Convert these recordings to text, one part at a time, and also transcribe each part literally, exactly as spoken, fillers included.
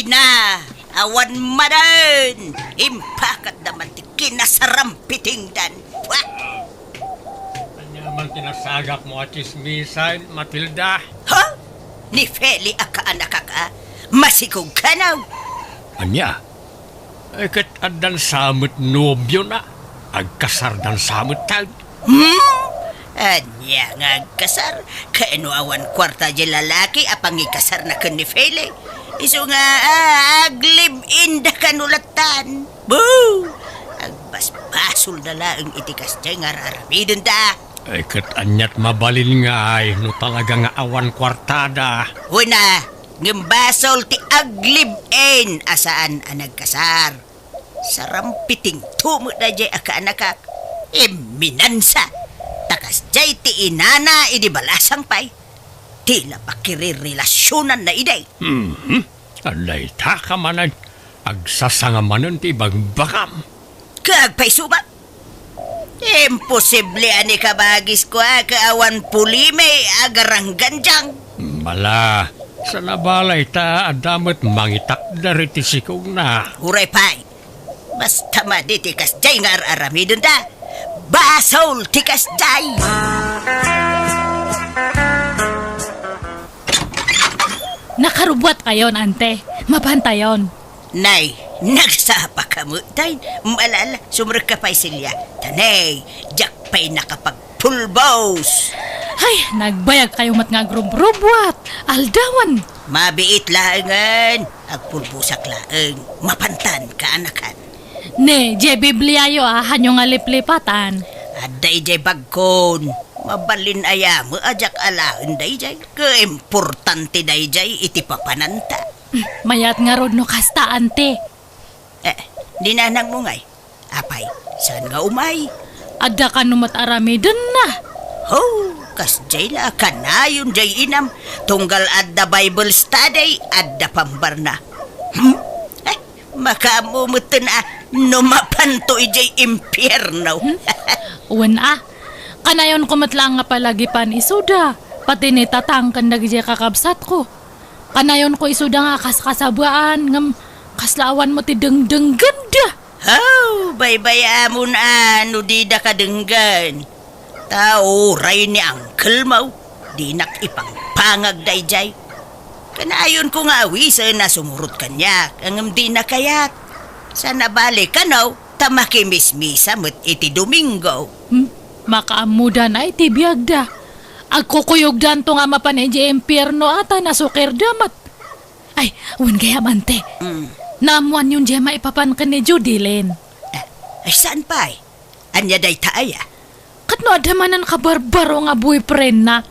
Na, awan manen! Impakatda man ti kinasarampitingdan. Pua! Ania man ti nasagapmo a tsismisan, Matilda? Ha? Ni Feli a kaanakak a? Masikog kanaw? Ania? Ay, ket addan sa met nobiona? Agkasardan sa met tayo? Hmm? Ania nga agkasar? Kano awan kuarta di lalaki a pangikasarna ken ni Feli? Isu nga, ah, aglive-in da kano lattan. Boo! Agbasbasolda laeng iti kasdiay nga ar-aramidenda. Ay, ket aniat mabalin nga ay no talaga nga awan kuartada? Wen a, ngem basol ti aglive-in a saan a nagkasar. Sarampitingto met daydiay a kaanakak. Imminansa. Ta kasdiay ti inana idi balasang pay. Ti la pakirirelasionanna idi. Mhm. Dayta ka manen, agsasanga manen ti ibagbagam. Kaagpayso met. Imposible a ni kabagisko a kaawan pulimi a garanggandiang. Mala, sa nabalay ta adda met mangitakder iti sikogna. Uray pay, basta madi ti kasdiay nga ar-aramidenda, basol ti kasdiay. Nakarubuat kayon, ante. Mapantayon. Nay, nagsapa ka met, tay. Malala, sumrek ka pay, Celia. Tanay, diak pay nakapagpulbos. Ay, nagbayag kayo met nga agrubrubuat. Aldawan. Mabiit laengen. Agpulbosak laeng. Mapantan, kaanakan. Ne, diay Bibliayo a, hanyo nga liplipatan. Adda idiay bagkon. Mabalin aya met a diak alaen daydiay. Kaimportante daydiay iti papananta. Mayat ngarud no kasta, ante. Eh, ni nanangmo ngay? Apay, saan nga umay? Adda kano met aramidenna. Ho, kasdiay la kanayon diay inam, tunggal adda Bible study, adda pambarna. Hmm? Eh, makaammo metten a no mapanto idiay impierno. Hmm? Wen a, kanayonko met laeng nga palagipan isuda, pati ni tatang ken dagiti kakabsatko. Kanayonko isuda nga kaskasabaan, ngem kasla awan met ti dengdenggenda. Haw, baybay-amon a no dida kadenggen. Ta uray ni angkelmo, dinak ipangpangag daydiay. Kanayonko nga awisen a sumurot kaniak, ngem dina kayat. Saan a bale kano, ta makimismisa met iti Domingo. Hmm, makaammodan ay ti biagda. Agkukuyogdanto nga mapan idiay impierno a ta nasukirda met. Ay, wen gayam, ante. Mm. Naammoanyon diay maipapan ken ni Judilyn? Eh, ay, saan pay? Ania dayta aya? Ket no adda manen kabarbaro nga boyfriendna?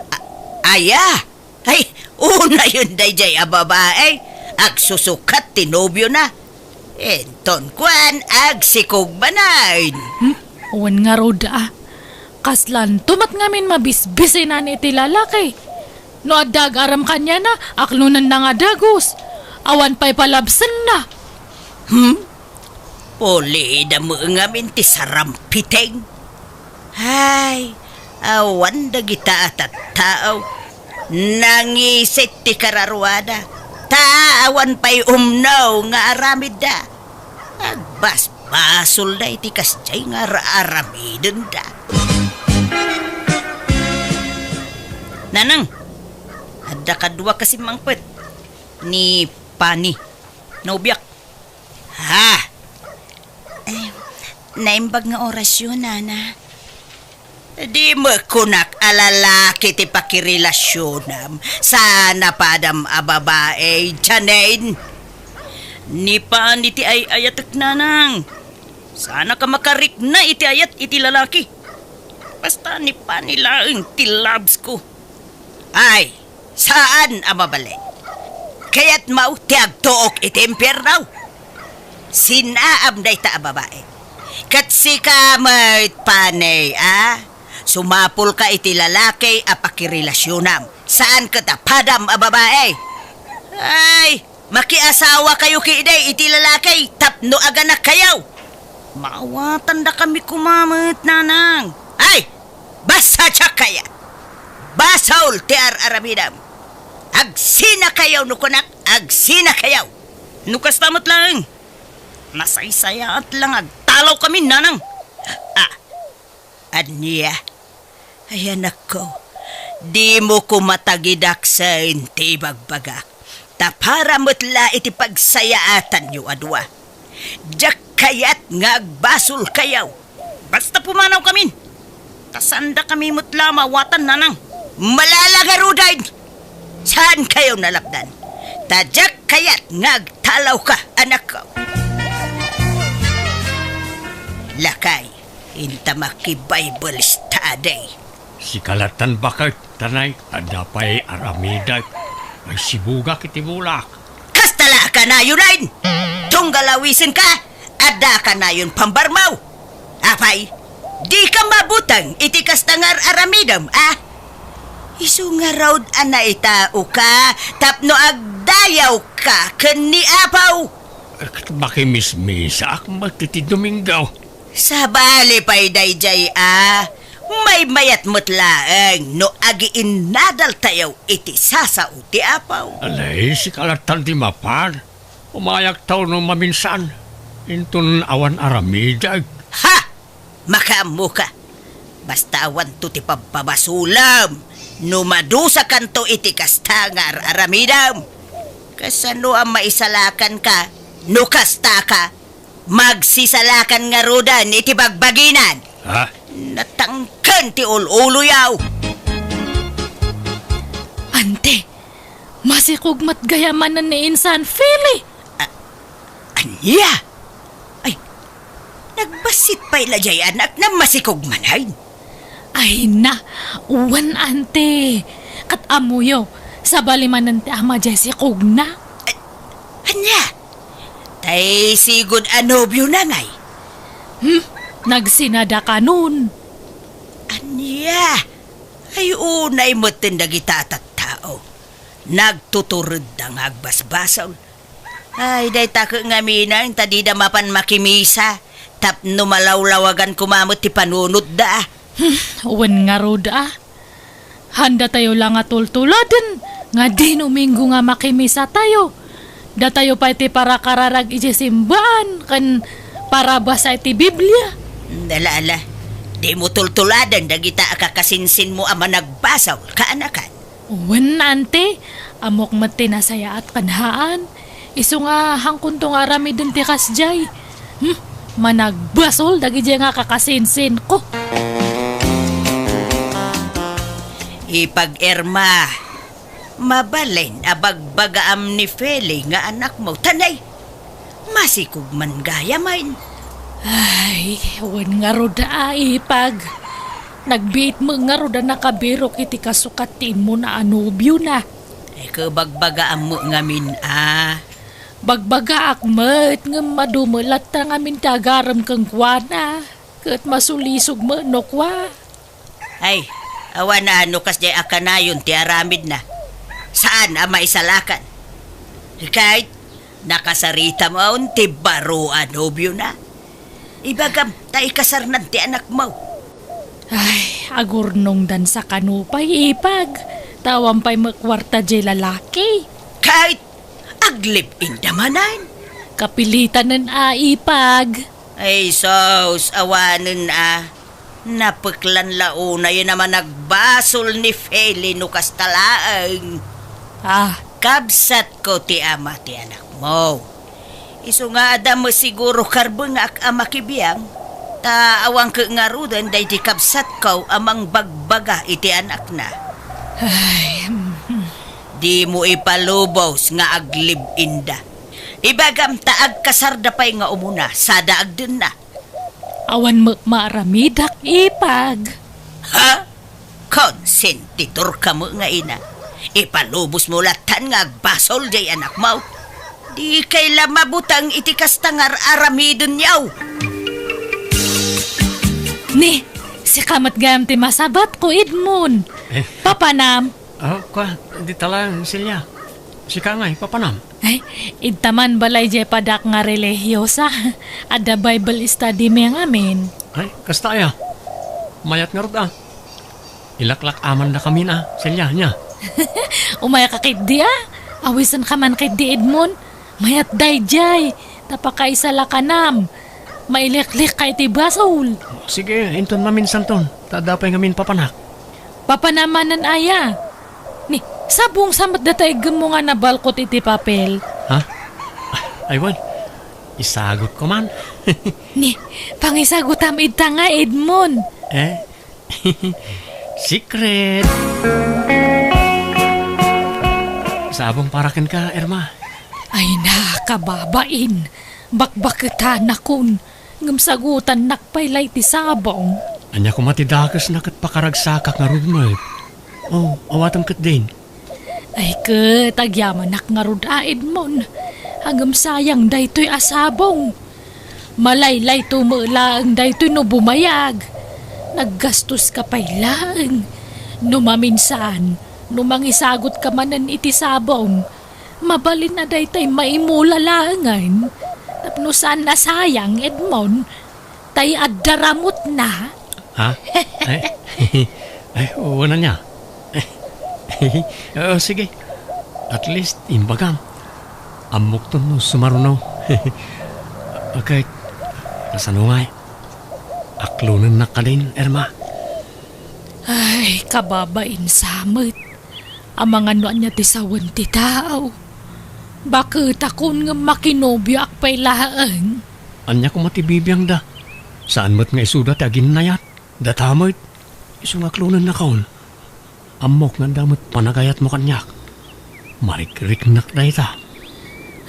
A-, aya? Ay, unayon daydiay a babae. Agsusukat ti nobiona. Inton kuan, agsikog manen. Hmm? Wen ngarud a. Kaslanto met ngamin mabisbisinan iti lalaki. No adda agarem kaniana, aklonenna nga dagus. Awan pay palabsenna. Hmm? Pulida met ngamin ti sarampiting. Hay, awan dagita a tattao. Nangisit ti kararuada. Ta awan pay umno nga aramidda. Agbasbasolda iti kasdiay nga ar-aramidenda. Nanang, adda kadua ka simmangpet. Ni Pani. Nobiak. Ha? Eh, naimbag nga orasyon, nana. Di met kunak a lalaki ti pakirelasyonam. Saan a padam a babae, Janine. Ni Pani ti ay-ayatek, nanang. Saan a ka makarikna iti ayat iti lalaki. Basta ni Pani laeng ti loves ko. Ay, saan a mabalin. Kayatmo ti agtuok iti impierno? Sinaam dayta a babae. Ket sika met, Pani, a? Sumapulka iti lalaki a pakirelasyonam. Saan ket a padam a babae. Ay, makiasawakayo ketdi iti lalaki tapno aganakkayo. Maawatandakami koma met, nanang. Ay, basta diak kayat. Basol ti ar-aramidam. Agsinakayo no kunak, agsinakayo. No kasta met laeng, nasaysayaat la nga agtalawkami, nanang. Ah, ania? Ay, anakko, dimo koma tagidaksen ti ibagbagak, ta para met la iti pagsayaatanyo a dua. Diak kayat nga agbasolkayo. Basta pumanawkamin, ta saandakami met la maawatan, nanang. Malala ngaruden! Saankayo nalapdan, ta diak kayat nga agtalawka, anakko. Lakay, inta maki-Bible study. Sika lattan, baket, tanay, adda pay aramidek. Ay, sibugak iti bulak. Kasta la a kanayon, Lain! Tunggal awisenka, adda kanayon pambarmaw. Apay, dika mabuteng iti kasta nga ar-aramidem, a? Isu ngarud a naitaoka tapno agdayawka ken ni Apo. Ket makimismisaak met iti Domingo. Sabali pay daydiay a, maymayat met laeng no agiinnadaltayo iti sasao ti Apo. Alay, sika lattan ti mapan. Umayakto no maminsan, inton awan aramidek. Ha! Makaammoka. Basta awanto ti pabpabasolem no madusakanto iti kasta nga ar-aramidem. Kasano a maisalakanka no kastaka? Magsisalakan ngaruden iti bagbaginan. Ha? Natangken ti ul-uloyo. Ante, masikog met gayam manen ni Insan Feli. A-, ania? Ay, nagbassit pay la diay anakna, masikog manen. Ay na, wen, ante. Ket ammoyo, sabali manen ti ama diay sikogna. A-, ania? Tay sigud a nobiona ngay? Hmm? Nagsinada kanon. Ania? Ay, unay metten dagita a tattao. Nagtuturedda nga agbasbasol. Ay, dayta ket ngamin, ta dida mapan makimisa tapno malawlawagan koma met ti panunotda. Hmm, wen ngarud a. Haanda tayo la nga tultuladen nga di Domingo nga makimisatayo. Datayo pay ti parakararag idiay simbaan ken parabasa iti Biblia. Ala, ala. Dimo tultuladen dagita a kakasinsinmo a managbasol, kaanakan. Wen, ante, ammok met ti nasayaat ken haan. Isu nga, haankonto nga aramiden ti kasdiay. Hmm, managbasol dagidiay nga kakasinsinko. Ipag-Irma, mabalin a bagbagaam ni Feli nga anakmo, tanay. Masikog man gayam. Ay, wen ngarud a, ipag. Nagbiit met ngarud a nakabirok iti kasukat ti immuna a nobiona. Ay, ket bagbagaam met ngamin a. Bagbagaak met, ngem adu met latta ngamin ti agarem kenkuana. Ket masulisog met no kua. Ay, awan a no kasdiay a kanayon ti aramidna. Saan a maisalakan. Ket nakasaritam ti baro a nobiona. Ibagam ta ikasarnan ti anakmo. Ay, agurnongdan sa kano pay, ipag. Ta awan pay met kuarta diay lalaki. Ket aglive-inda manen. Kapilitanen a, ipag. Ay, sus, awanen a. Napeklan la unay a managbasol ni Feli no kasta laeng. Ah. Kabsatko ti ama ti anakmo. Isu nga adda met siguro karbengak a makibiang, ta awan ket ngaruden daydi kabsatko a mangbagbaga iti anakna. Ay, mm. Dimo ipalubos nga aglive-inda. Ibagam ta agkasarda pay nga umuna, sada agdenna. Awan met maaramidak, ipag. Ha? Konsentidorka met nga ina. Ipalubosmo lattan nga agbasol diay anakmo. Dikay la mabuteng iti kasta nga ar-aramidenyo. Ni, sika met gayam ti masabatko, Edmond. Eh. Papanam. Ah, kua, dita laeng, Celia. Sika ngay, papanam? Ay, idta man balay diay padak nga relihiosa. Adda Bible study mi ngamin. Ay, kasta aya. Mayat ngarud a. Ilaklak-amandakamin a, Celia, nia? Umayka ketdi a. Awisenka man ketdi, Edmond. Mayat daydiay, ta pakaisalakanam. Maileklek ka iti basol. Sige, inton maminsanton, ta adda pay ngamin papanak. Papanamanan aya? Ni, sabong sa met data iggemmo nga nabalkot iti papel. Ha? Ay, wen. Isagutko man. Ni, pangisagutam ita nga, Edmond. Eh? Secret. Sabong para kenka, Irma. Ay na, kababain. Bakbaketanakon. Ngem sagutannak pay la iti sabong. Ania koma ti dakesna ket pakaragsakak ngarud met? Oh, awatem ketdin. Ay ket, agyamanak ngarud a, Edmond. Ngem sayang daytoy a sabong. Malaylayto met laeng daytoy no bumayag. Naggastoska pay laeng. No maminsan, no mangisagutka manen iti sabong, mabalin a daytay maimula laengen. Tapno saan a sayang, Edmond. Tay adda ramutna. Ha? Ay, ay, wen ania? Oh, sige. At least, imbagam. Ammokton no sumaruno. Okay. Kasano ngay? Aklonennak kadin, Irma. Ay, kababain sa met. Amangan no ania ti sawen ti tao. Baketakon ngem makinobioak pay laeng. Ania koma ti bibiangda? Saan met nga isuda ti aginnayat? Data met. Isu nga aklonennakon. Ammok nga adda met panagayatmo kaniak. Marikriknak dayta.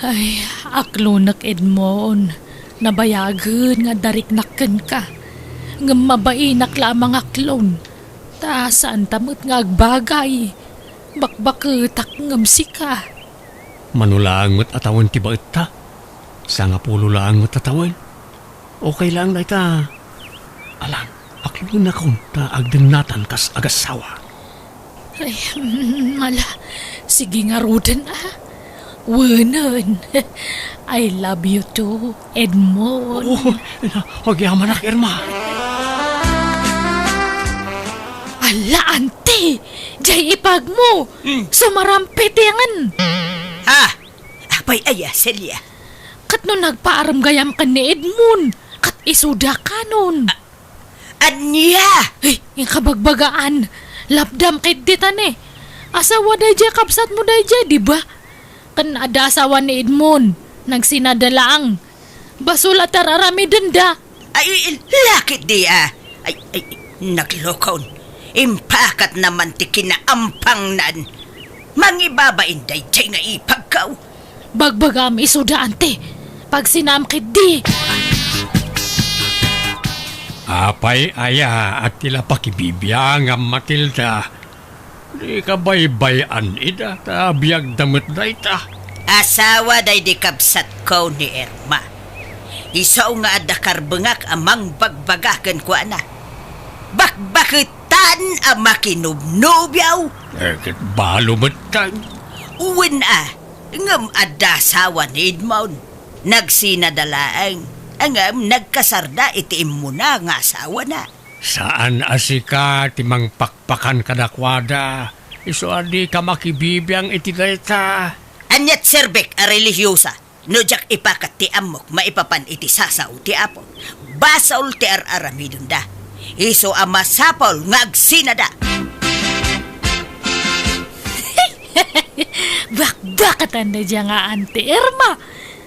Ay, aklonek, Edmond. Nabayagen nga adda riknak kenka. Ngem mabainak la a mangaklon. Ta saanta met nga agbagay. Bakbaketak ngem sika. Mano laeng met a tawen ti baetta? Sangapulo laeng met a tawen. Okay laeng dayta. Alan, aklonennakon ta agdennatan kas agassawa. Ay, mm, ala, sige ngaruden, a. Wenen. I love you too, Edmond. Oh, agyamanak, Irma. Ala, ante! Jay ipagmo! Hmm. Sumarampitengen! Ha? Apay aya, Celia? Ket no nagpaarem gayam ken ni Edmond, ket isuda kanon. A-, ania? Ay, inkabagbagaan. Lapdam ketdi ta ni. Asawa daydiay kabsatmo daydiay, di ba? Ken adda asawa ni Edmond. Nagsinada laeng. Basol a tar-aramidenda. Ay, laketdi, a. Ay, ay, naglokon. Impakatna man ti kinaampangnan. Mangibabain daydiay nga ipagko. Bagbagam isuda, ante. Pagsinam ketdi. Apay aya a ti la pakibibiangam, Matilda? Di ka baybay-an ida, ta biagda met dayta. Asawa daydi kabsatko ni Irma. Isu nga adda karbengak a mangbagbaga kenkuana. Bakbaketan a makinubnubio. Eh, ket balo met tan. Wen a, ngem adda asawa ni Edmond. Nagsinada laeng, ngem nagkasarda iti immuna nga asawana. Saan a sika ti mangpakpakan kadakuada, isu a dika makibibiang iti dayta. Aniat serbek a relihiosa, no diak ipakat ti ammok maipapan iti sasao ti Apo. Basol ti ar-aramidenda. Isu a masapul nga agsinada. Bakbakatan daydiay nga Auntie Irma.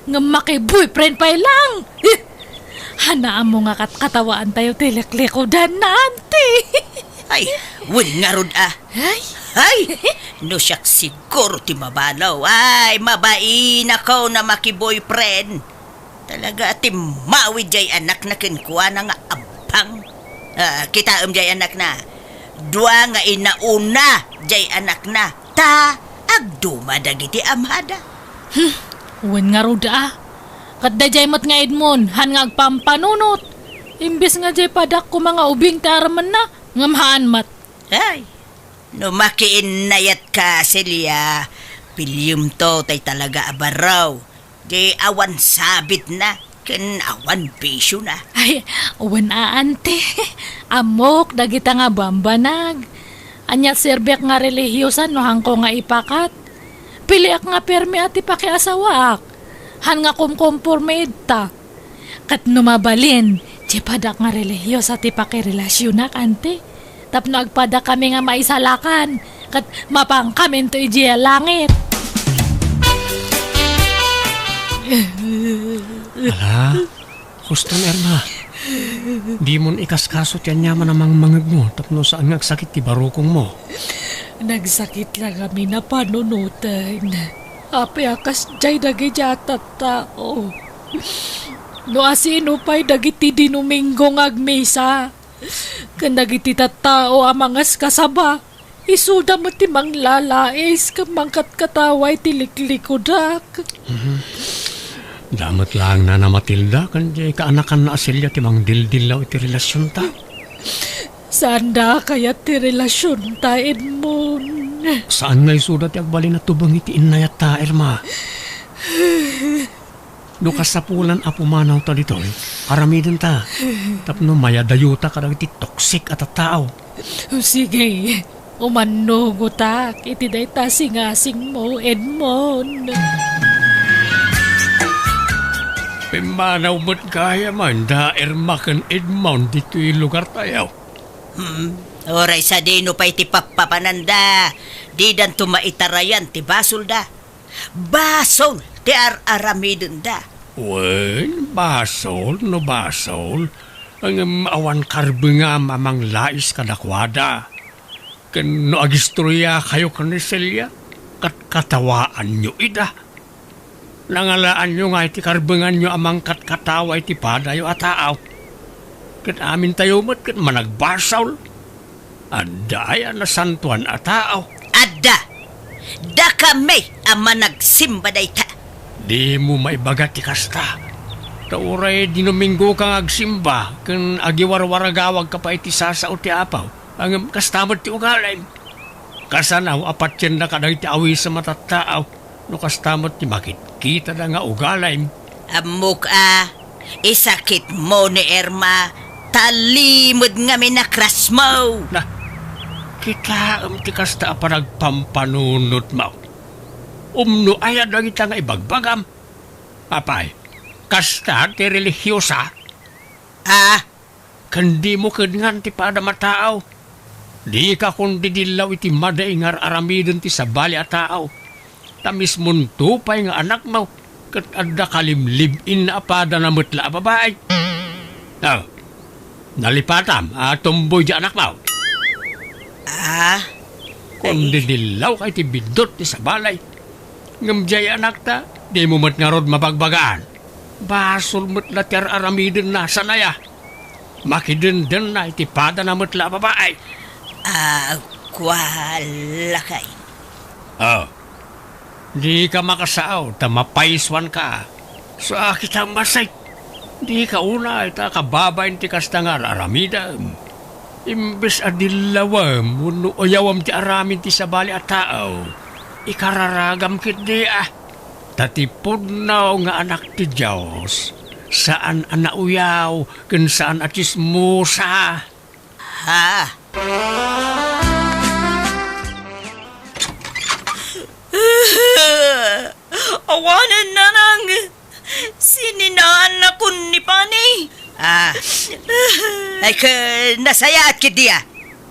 Ngem maki-boyfriend pay laeng. Eh, haan a ammo nga katkatawaantayo ti liklikudanna, Auntie. Ay, wen ngarud a. Ay. Ay, no siak siguro ti mabalo. Ay, mabainak a maki-boyfriend. Talaga a timmawid jay anakna kenkuana nga ampang. Ah, kitaem jay anakna. Dua nga inauna jay anakna. Ta agduma dagiti amada. Hmm, wen ngarud a. Ket daydiay met nga Edmond, haan nga agpampanunot. Imbes nga jay padak koma nga ubing ti aramidna, ngem haan met. Ay, no makiinnayatka, Celia, piliem to tay talaga a baro. Di awan sabitna, ken awan bisiona. Ay, wen a, Auntie. Ammok dagita nga bambanag. Ania serbek nga relihiosa no haanko nga ipakat? Piliak nga permi a ti pakiasawaak. han nga kumkomporme ita. Ket no mabalin, diay padak nga relihiosa ti pakirelasionak, anti? Tapno agpadakami nga maisalakan, ket mapankaminto idiay langit. Ala, huston, Irma. Dimon ikaskaso ti aniaman a mangmangegmo tapno saan nga agsakit ti barukongmo. Nagsakit la ngamin a panunoten. Apay a kasdiay dagiti a tattao? No asino pay dagiti Dinominggo nga agmisa, ken dagiti tattao a mangaskasaba, isuda met ti manglalais ken mangkatkatawa iti liklikudak. Mhm. Damo met laeng Nana Matilda ken diay kaanakanna a Celia ti mangdildillaw iti relasionta. Saanda a kayat ti relasionta, Edmond. Saan nga isuda ti agbalin a tubeng iti innayatta, Irma. No kasapulan a pumanawta ditoy, aramidenta. Tapno mayadayota kadagiti toxic a tattao. Sige, umannugotak iti dayta singasingmo, Edmond. Pimmanaw met gayam da Irma ken Edmond ditoy lugartayo. Hmm, uray sadino pay ti pappapananda, didanto maitarayan ti basolda. Basol ti ar-aramidenda. Wen, basol no basol, ngem awan karbengam a manglais kadakuada. Ken no agistoriakayo ken ni Celia, katkatawaanyo ida. Nangalaanyo nga iti karbenganyo a mangkatkatawa iti padayo a tao. Ket amintayo met ket managbasol. Adda aya nasantoan a tao? Adda! Dakami a managsimba dayta. Dimo maibaga ti kasta. Ta uray Dinominggoka nga agsimba ken agiwarwaragawagka pay iti sasao ti Apo. Ngem kasta met ti ugalim. Kasano a patienna kadagiti awisem a tattao no kasta met ti makitkitada nga ugalim? Ammok a, isakitmo ni Irma, ta limed ngamin a crushmo. Na, kitaem ti kasta a panagpampanunotmo. Umno aya dagita nga ibagbagam? Apay, kasta ti relihiosa? Ah, Ken dimo kedngan ti padam a tao. Dika kundidillaw iti madi nga ar-aramiden ti sabali a tao. Ta mismonto pay nga anakmo, ket adda kalimlib-inna a padana met la a babai. Ah, nalipatam a tomboy ti anakmo. Ah? Kundidillawka iti biddut ti sabali. Ngem diay anakta, dimo met ngarud mabagbagaan. Basol met la ti ar-aramidenna, saan aya? Makidendenna iti padana met la a babai. Ah, kua, lakay. Oh, dika makasao ta mapaysuanka. Sakit a masay. Dika unay ta kababain ti kasta nga ar-aramidem. Imbes a dillawem wenno uyawem ti aramid ti sabali a tao, ikararagam ketdi a. Ta ti pudno nga anak ti Dios, saan a nauyaw ken saan a tsismosa. Ha? Awanen, nanang! Sininaannakon ni Pani. Ah. Ay, ka, nasayaat ketdi a.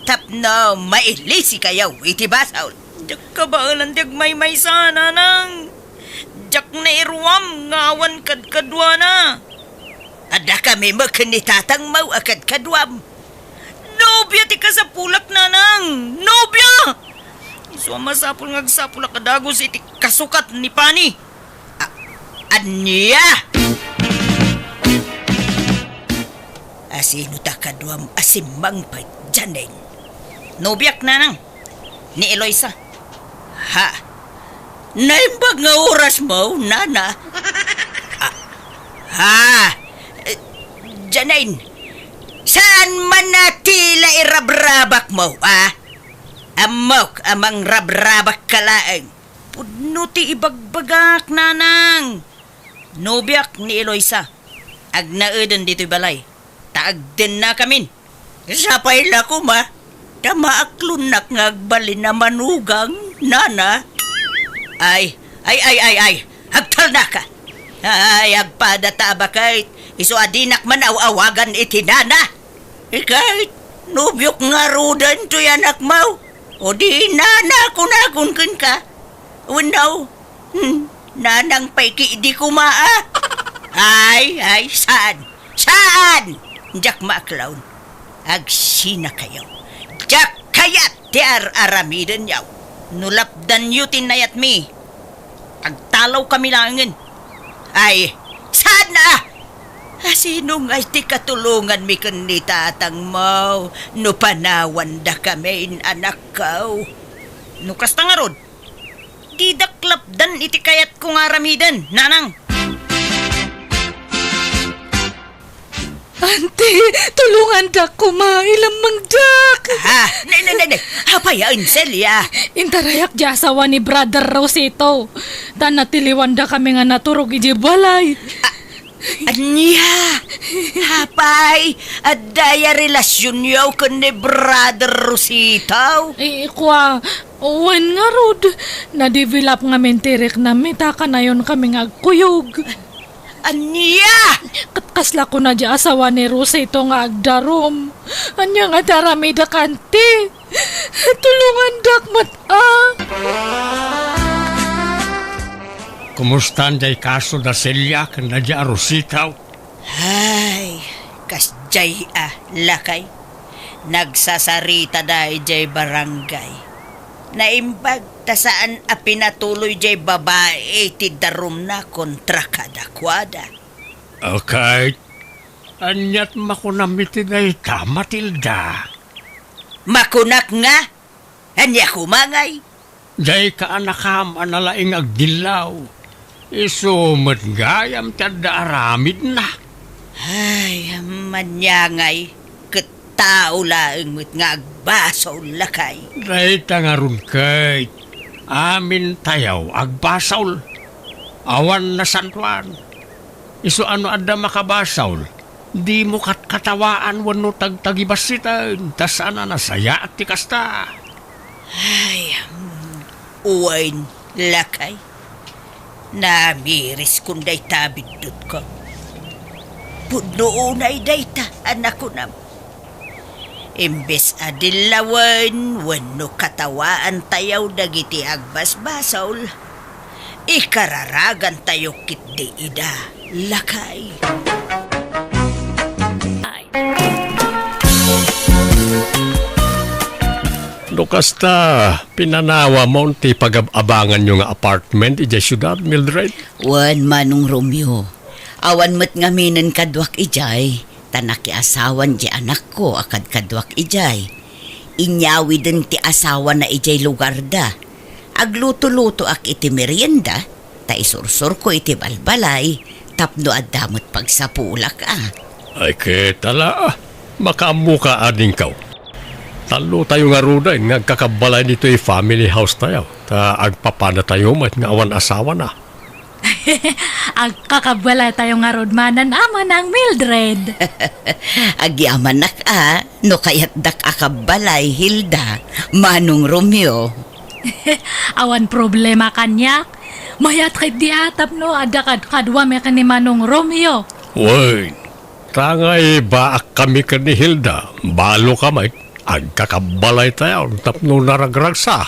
Tapno mailisikayo iti basol. Diak kabaelan ti agmaymaysa, nanang. Diak nairuam nga awan kadkaduana. Adda kami met ken ni tatangmo a kadkaduam. Nobia ti kasapulak, nanang! Nobia! Isu a masapul nga agsapulak a dagus iti kasukat ni Pani. A-, ania? Asino ta kaduam a simmangpet, Janine? Nobiak, nanang. Ni Eloisa. Ha? Naimbag nga orasmo, nana? Ah, ha? Eh, Janine, saan man a ti la irabrabakmo, ah? Ammok a mangrabrabakka laeng. Pudno ti ibagbagak, nanang. Nobiak ni Eloisa. Agnaeden ditoy balay. Ta agdennakamin. Sapay la koma, ta maaklonnak nga agbalin a manugang, nana. Ay, ay, ay, ay, ay, agtalnaka. Ay, agpada ta a baket, isu a dinak man aw-awagan iti nana. Iket, nobiok ngaruden toy anakmo? O di nana kunakon kenka? Wenno, hmm, nanang pay ketdi koma a? Ay, ay, saan? Saan? Diak maaklaw. Agsinakayo. Diak kayat ti ar-aramidenyo. No lapdanyo ti nayatmi, agtalawkami laengen. Ay, saan a? Asino ngay ti katulonganmi ken ni tatangmo no panawandakamin, anakko? No kasta ngarud, didak lapdan iti kayatko nga aramiden, nanang. Auntie, tulongandak koma, ilammangdak. Ha? Ne, ne, ne, ne. Apay a, Celia? Intarayak di asawa ni Brother Rosito. Ta natiliwandakami nga naturog idiay balay. A-, ania? Apay, adda aya relasionyo ken ni Brother Rosito? Eh, kua, wen ngarud, na-develop ngamin ti riknami ta kanayonkami nga agkuyog. Ania? Ket kasla kuna di asawa ni Rosito nga agdarum. Ania nga ti aramidek, auntie? Tulongandak met a. Kumustan diay kaso da Celia ken da Rosito? Ay, kasdiay a, lakay. Nagsasaritada idiay barangay. Naimbag ta saan a pinatuloy diay babai ti darumna kontra kadakuada. Okay. Aniat makunam iti dayta, Matilda? Makunak nga? Ania koma ngay? Diay kaanakam a nalaing agdillaw. Isu met gayam ti adda aramidna. Ay, ania ngay, ket tao laeng met nga agbasol, lakay. Dayta ngarud ket, amintayo agbasol. Awan nasantoan. Isu a no adda makabasol, dimo katkatawaan wenno tagtagibassiten, ta saan a nasayaat ti kasta. Ay, mm, wen, lakay. Namiriskon dayta a biddutko. Pudno unay dayta a nakunam. Imbes a dillawen wenno katawaantayo dagiti agbasbasol, ikararagantayo ketdi ida, lakay. No kasta, pinanawamon ti pagab-abanganyo nga apartment idiay siudad, Mildred? Wen, Manong Romeo. Awan met ngaminen kaduak idiay. Ta nakiasawan diay anakko a kadkaduak idiay. Inyawiden ti asawana idiay lugarda. Agluto-lutoak iti merienda, ta isursurko iti balbalay tapno adda met pagsapulak a. Ay, ket ala, makaammoka adingkaw. Tallotayo ngaruden nga agkakabbalay ditoy family house tayo, ta agpapadatayo met nga awan asawana. Agkakabbalaytayo ngarud manen a, Manang Mildred. Agyamanak a, no kayatdak a kabbalay, Hilda, Manong Romeo. Awan problema kaniak. Mayat ketdi a tapno adda kadkaduami ken ni Manong Romeo. Wen, tangay baakkami ken ni Hilda, balo ka met. Agkakabbalaytayo tapno naragragsa.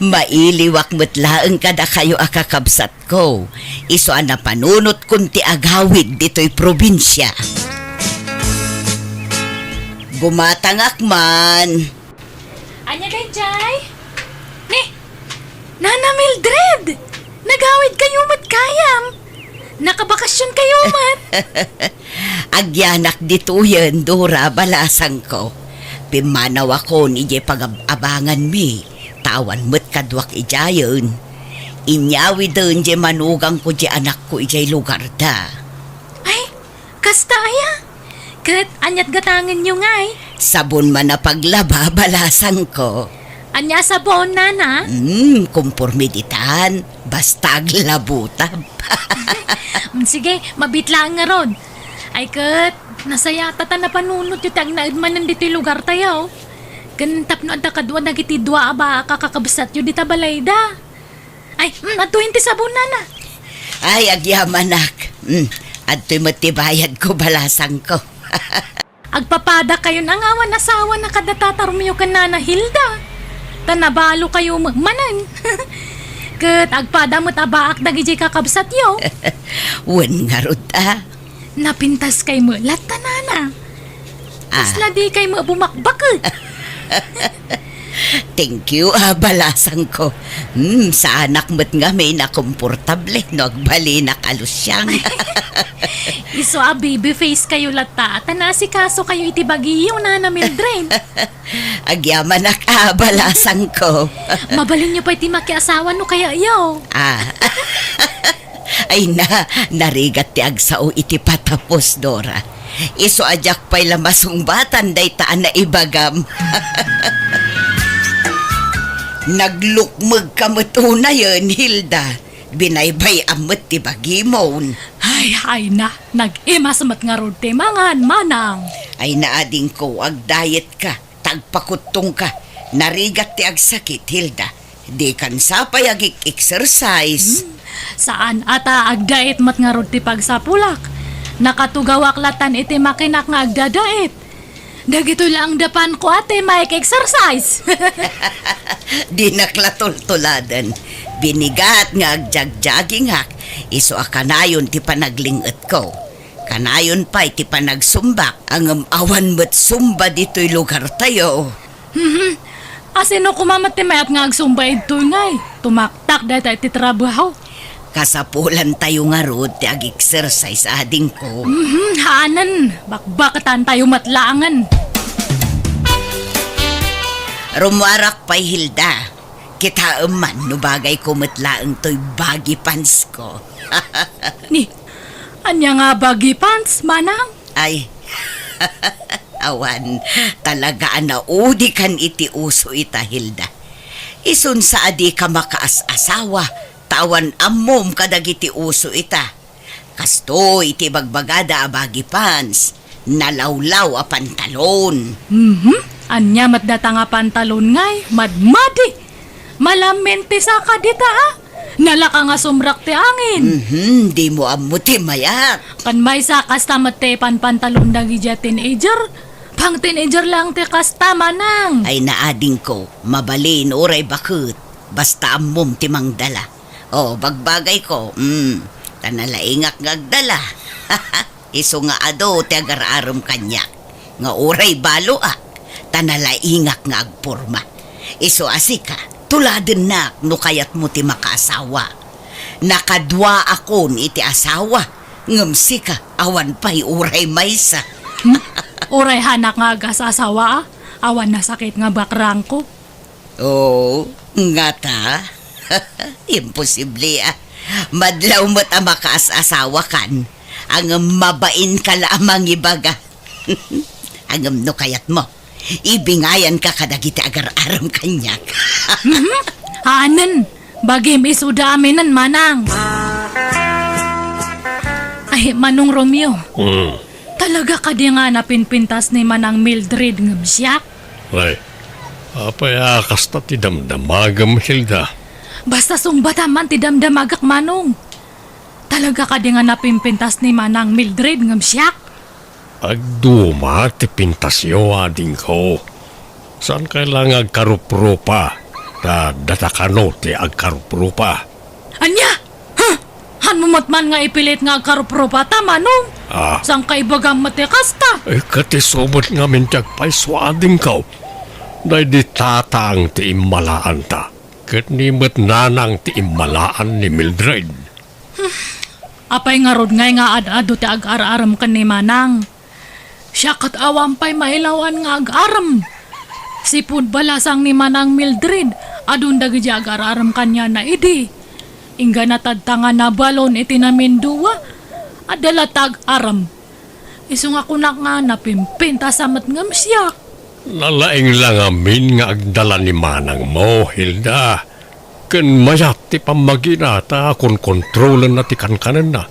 Mailiwak met laeng kadakayo a kakabsatko, isu a napanunotkon ti agawid ditoy probinsia. Gumatangak man. Ania daydiay? Ni, Nana Mildred! Nagawidkayo met gayam! Nakabakasionkayo met! Agyanak ditoyen, Dora, balasangko. Pimmanawakon idiay pagab-abanganmi, ta awan met kaduak idiayen. Inyawiden diay manugangko diay anakko idiay lugarda. Ay, kasta aya? Ket aniat gatangenyo ngay? Sabon man a paglaba, balasangko. Ania a sabon, Nana? Hmm, komporme ditan. Basta aglabutab. Mm, sige, mabiit laeng ngarud. Ay ket, nasayaat ta napanunotyo ti agnaed manen ditoy lugartayo. Ken tapno adda kadua dagiti dua a baak a kakabsatyo dita balayda. Ay, mm, adtoyen ti sabon, Nana. Ay, agyamanak. Mm, adtoy met ti bayadko, balasangko. Agpapadakayon a nga awan asawana kada Tata Romeo ken Nana Hilda. Ta nabalokayo met manen. Ket agpada met a baak dagidiay kakabsatyo. Wen ngarud a. Napintaskay met latta, Nana. Ah. Kasla dikay met bumakbaket. Thank you, ah, balasangko. Hmm, saanak met ngamin a komportable no agbalinak a lusiang. Isu a baby face kayo latta, ta naasikasokayo iti bagiyo, Nana Mildred. Agyamanak a balasangko. Mabalinyo pay ti makiasawa no kayayo. Ah. Ay na, narigat ti agsao iti patapos, Dora. Isu a diak pay la masungbatan dayta a naibagam. Naglukmegka met unayen, Hilda. Binaybay-am met ti bagimon. Ay, ay na, nag-imas met ngarud ti mangan, manang. Ay na, adingko, agdayetka. Tagpakuttongka, narigat ti agsakit, Hilda. Dikan sa pay agik-exercise. Hmm, saan a ta agdait met ngarud ti pagsapulak. Nakatugawak latan iti makinak nga agdadait. Dagitoy laeng dapanko a ti maik-exercise. Dinak la tultuladen. Binigat nga agjagjagingak, isu a kanayon ti panagling-etko. Kanayon pay ti panagsumbak, ngem awan met sumba ditoy lugartayo. Mhm. Asino koma met ti mayat nga agsumba idtoy ngay? Tumaktak dayta iti trabaho. Kasapulantayo ngarud ti ag-exercise, adingko. Mhm, haanen. Bakbaketantayo met laengen. Rummuarak pay, Hilda. Kitaem man no bagayko met laeng toy baggy pants ko. Ni, ania nga baggy pants, manang? Ay, awan, talaga a naudikan iti uso ita, Hilda. Isun sa a dika makaas-asawa, ta awan ammom kadagiti uso ita. Kastoy iti ibagbagada a baggy pants, nalawlaw a pantalon. Mhm. Ania met data nga pantalon ngay, madmadi. Malammen ti saka dita, a? Nalaka nga sumrak ti angin. Mhm, dimo ammo ti mayat. Kan maysa, kasta met ti panpantalon dagidiay teenager. Pang-teenager lang ti kasta, manang. Ay, naadingko, mabalin uray baket. Basta ammom ti mangdala. O, bagbagayko, mm, ta nalaingak nga agdala. Isu nga adu ti agar-arem kaniak, nga uray baloak, ta nalaingak nga agporma. Isu a sika, tuladennak no kayatmo ti makaasawa. Nakaduaakon iti asawa, ngem sika, awan pay uray maysa. Hmm? Uray haanak nga agas-asawa, a? Awan nasakit nga bakrangko. Oo, ngata? Imposible, a. Madlaw met a makaas-asawakan, ngem mabainka la a mangibaga. Ngem no kayatmo, ibingayanka kadagiti agar-arem kaniak. Mhm. Haanen, bagim isuda aminen, manang. Ay, Manong Romeo. Mm. Talaga kadi nga napinpintas ni Manang Mildred ngem siak? Ay, apay a kasta ti damdamagem, Hilda? Basta sungbatam man ti damdamagek, Manong. Talaga kadi nga napinpintas ni Manang Mildred ngem siak? Agduma ti pintasyo, adingko. Saankay la nga agkaruprupa, ta data kano ti agkaruprupa. Ania? Huh? Hanmo met man nga ipilit nga agkaruprupa ta, Manong? Ah. Saan ka ibagam met ti kasta? Eh, ket isu met ngamin ti agpayso, adingko. Daydi tatang ti immalaanta, ket ni met nanang ti immalaan ni Mildred. Hmm. Apay ngarud ngay nga ad-adu ti agar-arem ken ni Manang? Siak ket awan pay mailawan nga agarem. Sipud balasang ni Manang Mildred, adun dagiti agar-arem kaniana idi. Inggana tadta nga nabalon iti namindua, adda latta agarem. Isu nga kunak nga napimpintas a met ngem siak. Nalaing la ngamin nga agdala ni manangmo, Hilda. Ken mayat ti pammagina ta konkontrolenna ti kankanenna.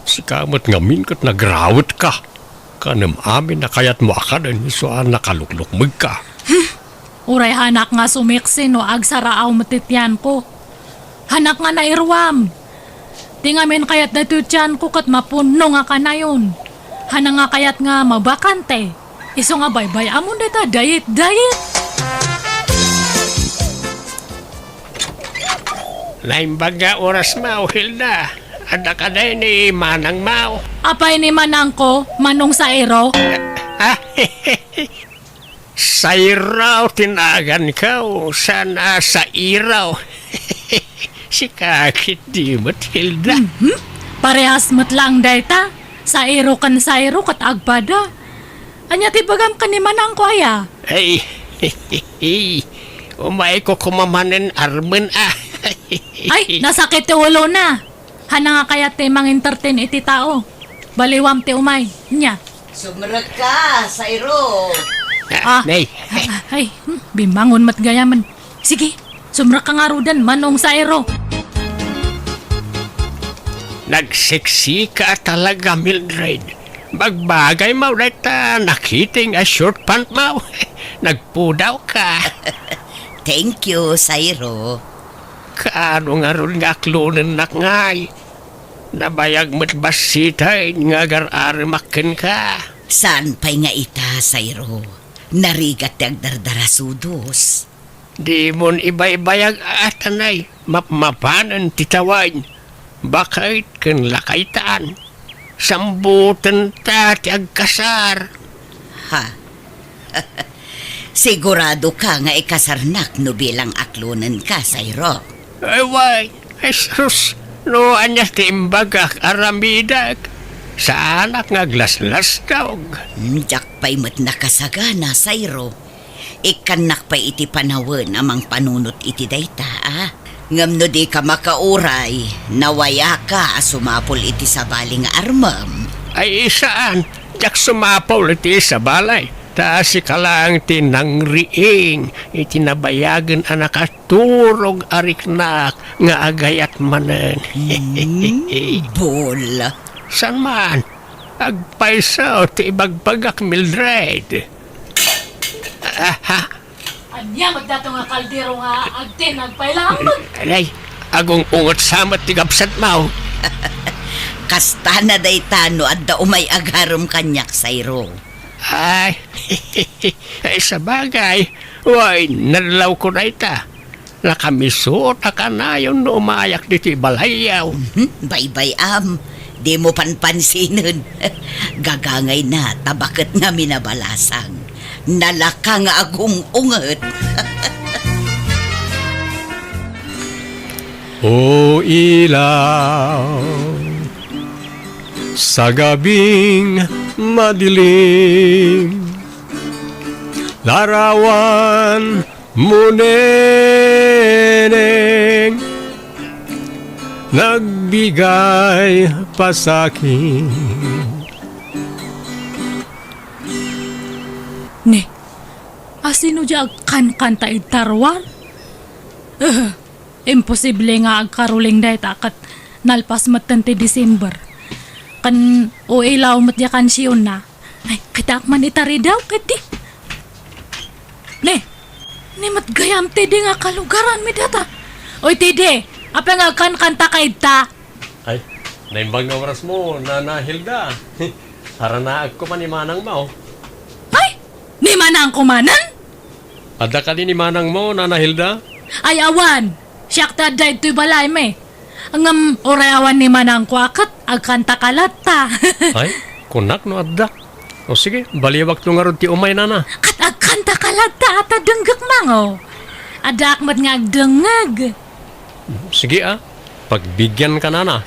Sika met ngamin ket nagrawetka. Kanem amin a kayatmo a kaden isu a nakaluklukmegka. Hmm. Uray haanak nga sumiksi no agsaraaw met ti tianko. Haanak nga nairuam. Ti ngamin kayat daytoy tianko ket mapunno nga kanayon. Hana nga kayat nga mabakante. Isu nga baybay-amon dayta diet, diet. Naimbag nga oras maw, Hilda. Adda kadi ni manang maw? Apay ni manangko, Manong Sairo? Ah, Sairo ti naganko, saan a Sairo. Sika ketdi met, Hilda. Mhm. Parehas met laeng dayta. Sairo ken Sairo ket agpada. Ania ti ibagam ken ni manangko aya? Ay, umayko koma manen, Armen, a. Ay, nasakit ti ulona. Hana nga kayat ti mangintertain iti tao. Baliwam ti umay. Nia? Sumrekka, Sairo. Ah. Nay. Ay, hmm, bimmangon met gayamen. Sige, sumrekka ngaruden, Manong Sairo. Nagseksika talaga, Mildred. Bagbagay maw dayta nakiting a short pant maw. Nagpudawka. Thank you, Sairo. Kaano ngarud nga aklonennak ngay? Nabayag met bassiten nga agar-aremak kenka. Saan pay nga ita, Sairo? Narigat ti agdardarasudos. Dimon ibaybayag a atanay, mapmapanen ti tawen. Baket ken lakaytan. Sambutenta ti agkasar. Ha? Siguradoka nga ikasarnak no bilang aklonenka, Sairo? Ay, wen. Ay, sus, no ania ti imbagak, aramidek. Saanak nga aglaslastaw. Hmm, diak pay met nakasagana, Sairo. Ikkannak pay iti panawen a mangpanunot iti dayta, a? Ngem no dika makauray, nawayaka a sumapul iti sabali nga armem. Ay, saan, diak sumapul iti sabali. Ta sika laeng ti nangriing iti nabayagen a nakaturog a riknak nga agayat manen. Hmm, bul. Saan man? Agpayso ti ibagbagak, Mildred. Aha. Ania met dato nga kaldero nga agtinag pay laeng? Alay, agung-unget sa met ti gabsatmo. Kasta na dayta no adda umay agarem kaniak, Sairo. Ay, ay, sabagay. Way, nadlawko dayta. Nakamisuot a kanayon no umayak ditoy balayyo. Mhm, baybay-am. Dimo panpansinen. Gagangayna, ta baket ngamin a balasang. Nalaka nga agung-unget. O ilaw, sa gabing madilim, larawan mo, neneng, nagbigay pa sakin. Ne, asino di agkankanta iti taruar? Eh, imposible nga agkaruling dayta ket nalpas metten ti December. Ken o ilaw met di a kansionna. Ay, kitaak man itaridaw, ket di. Ne, ni met gayam, Tede, nga kalugaranmi data. Oy, Tede, apay nga agkankanta ka ita? Ay, naimbag nga oras mo, Nana Hilda. Haranaek ko man ni manang mo. Ay, ni manang ko manen? Adda kadi ni manang mo, Nana Hilda? Ay, awan. Siak ti adda ditoy balaymi. Ngem uray awan ni manangko a ket agkanta ka latta. Ay, kunak no adda. O sige, baliwakto ngarud ti umay, Nana. Ket agkanta ka latta a ta denggek mango. Addaak met nga agdengngeg. Sige a, pagbigianka, Nana.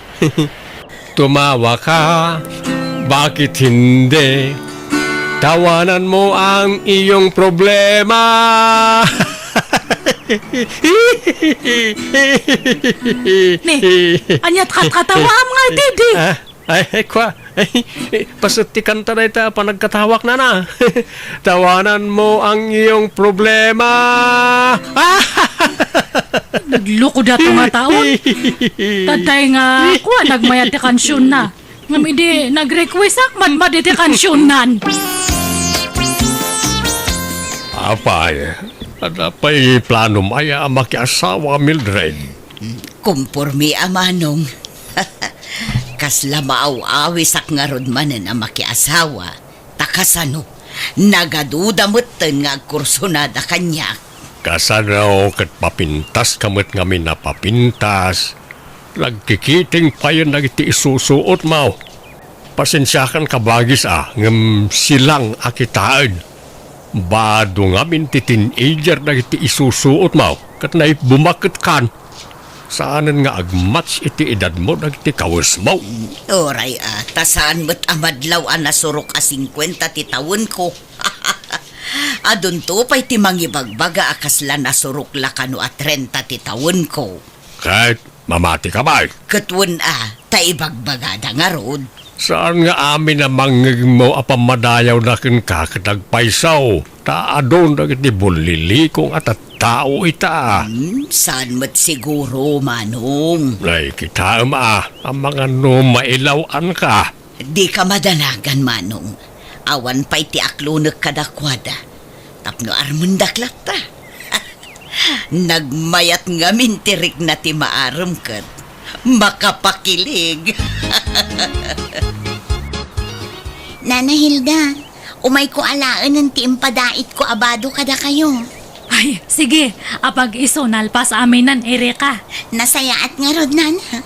Tumawa ka, bakit hindi? Tawanan mo ang iyong problema. Ne, ania't katkatawaam nga iti di? Ah, ay, ay, kwa. Ay, paset ti kanta dayta a panagkatawak, Nana. Tawanan mo ang iyong problema. Nagloko dato nga taon. Taday nga, kwa, nagmayat ti kansionna. Ngem idi nag-request ak, madmadi ti kansionnan. Apay, adda pay planom aya a makiasawa, Mildred? Kumpormi a manong. Kasla maaw-awisak ngarud manen a makiasawa, ta kasano, nagaduda metten nga agkursunada kaniak. Kasano ket papintaska met ngamin a papintas? Nagkikiting payen dagiti isusuotmo. Pasensiakan kabagis a, ngem silang a kitaen. Bado ngamin ti teenager dagiti isusuotmo, ket naibumaketkan. Saanen nga agmatch iti edadmo dagiti kawesmo. Uray a, ta saan met a madlaw a nasurok a singkuenta ti tawenko. Adunto pay ti mangibagbaga a kasla nasurok la kano a trenta ti tawenko. Ket mamatika pay. Ket wen a, ta ibagbagada ngarud. Saan nga amin a mangngegmo a pammadayawna kenka ket agpayso, ta adun dagiti bullilikong a tattao ita. Hmm, saan met siguro, Manong? Ay, kitaem a, amangan no mailaw-anka. Dika madanagan, Manong. Awan pay ti aklonek kadakuada. Tapno armendak latta. Nagmayat ngamin ti rikna ti maarem ket makapakilig. Nana Hilda, umayko alaenen ti impadaitko a bado kadakayo. Ay, sige, apag-isu nalpas aminen, Erika. Nasayaat ngarud, Nana.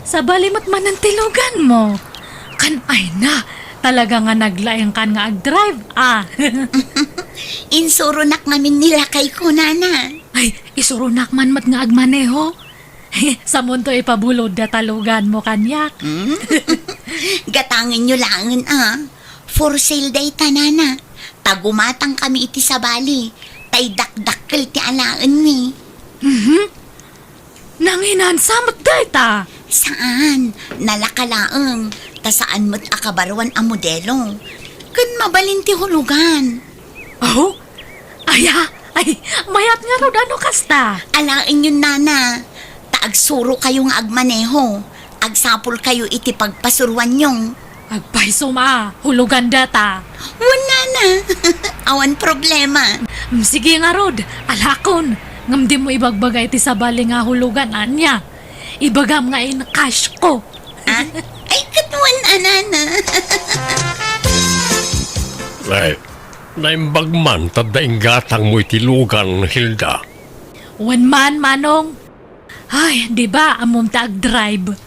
Sabali met manen ti luganmo. Kan ay na, talaga nga naglaingkan nga agdrive, ah. Insuronak ngamin ni lakayko, Nana. Ay, isuronak man met nga agmaneho. Samonto ipabulod data luganmo kaniak. Hmm? Gatangenyo laengen, ah. For sale dayta, Nana. Ta gumatangkami iti sabali. Tay dakdakkel ti alaenmi. Mhm. Nanginansa met dayta? Saan. Nalaka laeng. Ta saan met a kabaruan a modelo. Ken mabalin ti hulugan. Aho? Aya? Ay, mayat ngarud no kasta. Alaenyon, Nana. Ta agsurokayo nga agmaneho. Agsapulkayo iti pagpasuroanyo. Agpaysom a, hulugan data. Wen, Nana. Awan problema. Mm, sige ngarud, alakon. Ngem dimo ibagbaga iti sabali nga hulugan, ania? Ibagam nga in-cash ko. Ah? Ay, ket wen a, Nana. Ay, naimbag man ta adda inggatangmo iti lugan, Hilda. Wen man, Manong. Ay, di ba, ammom ta agdrive?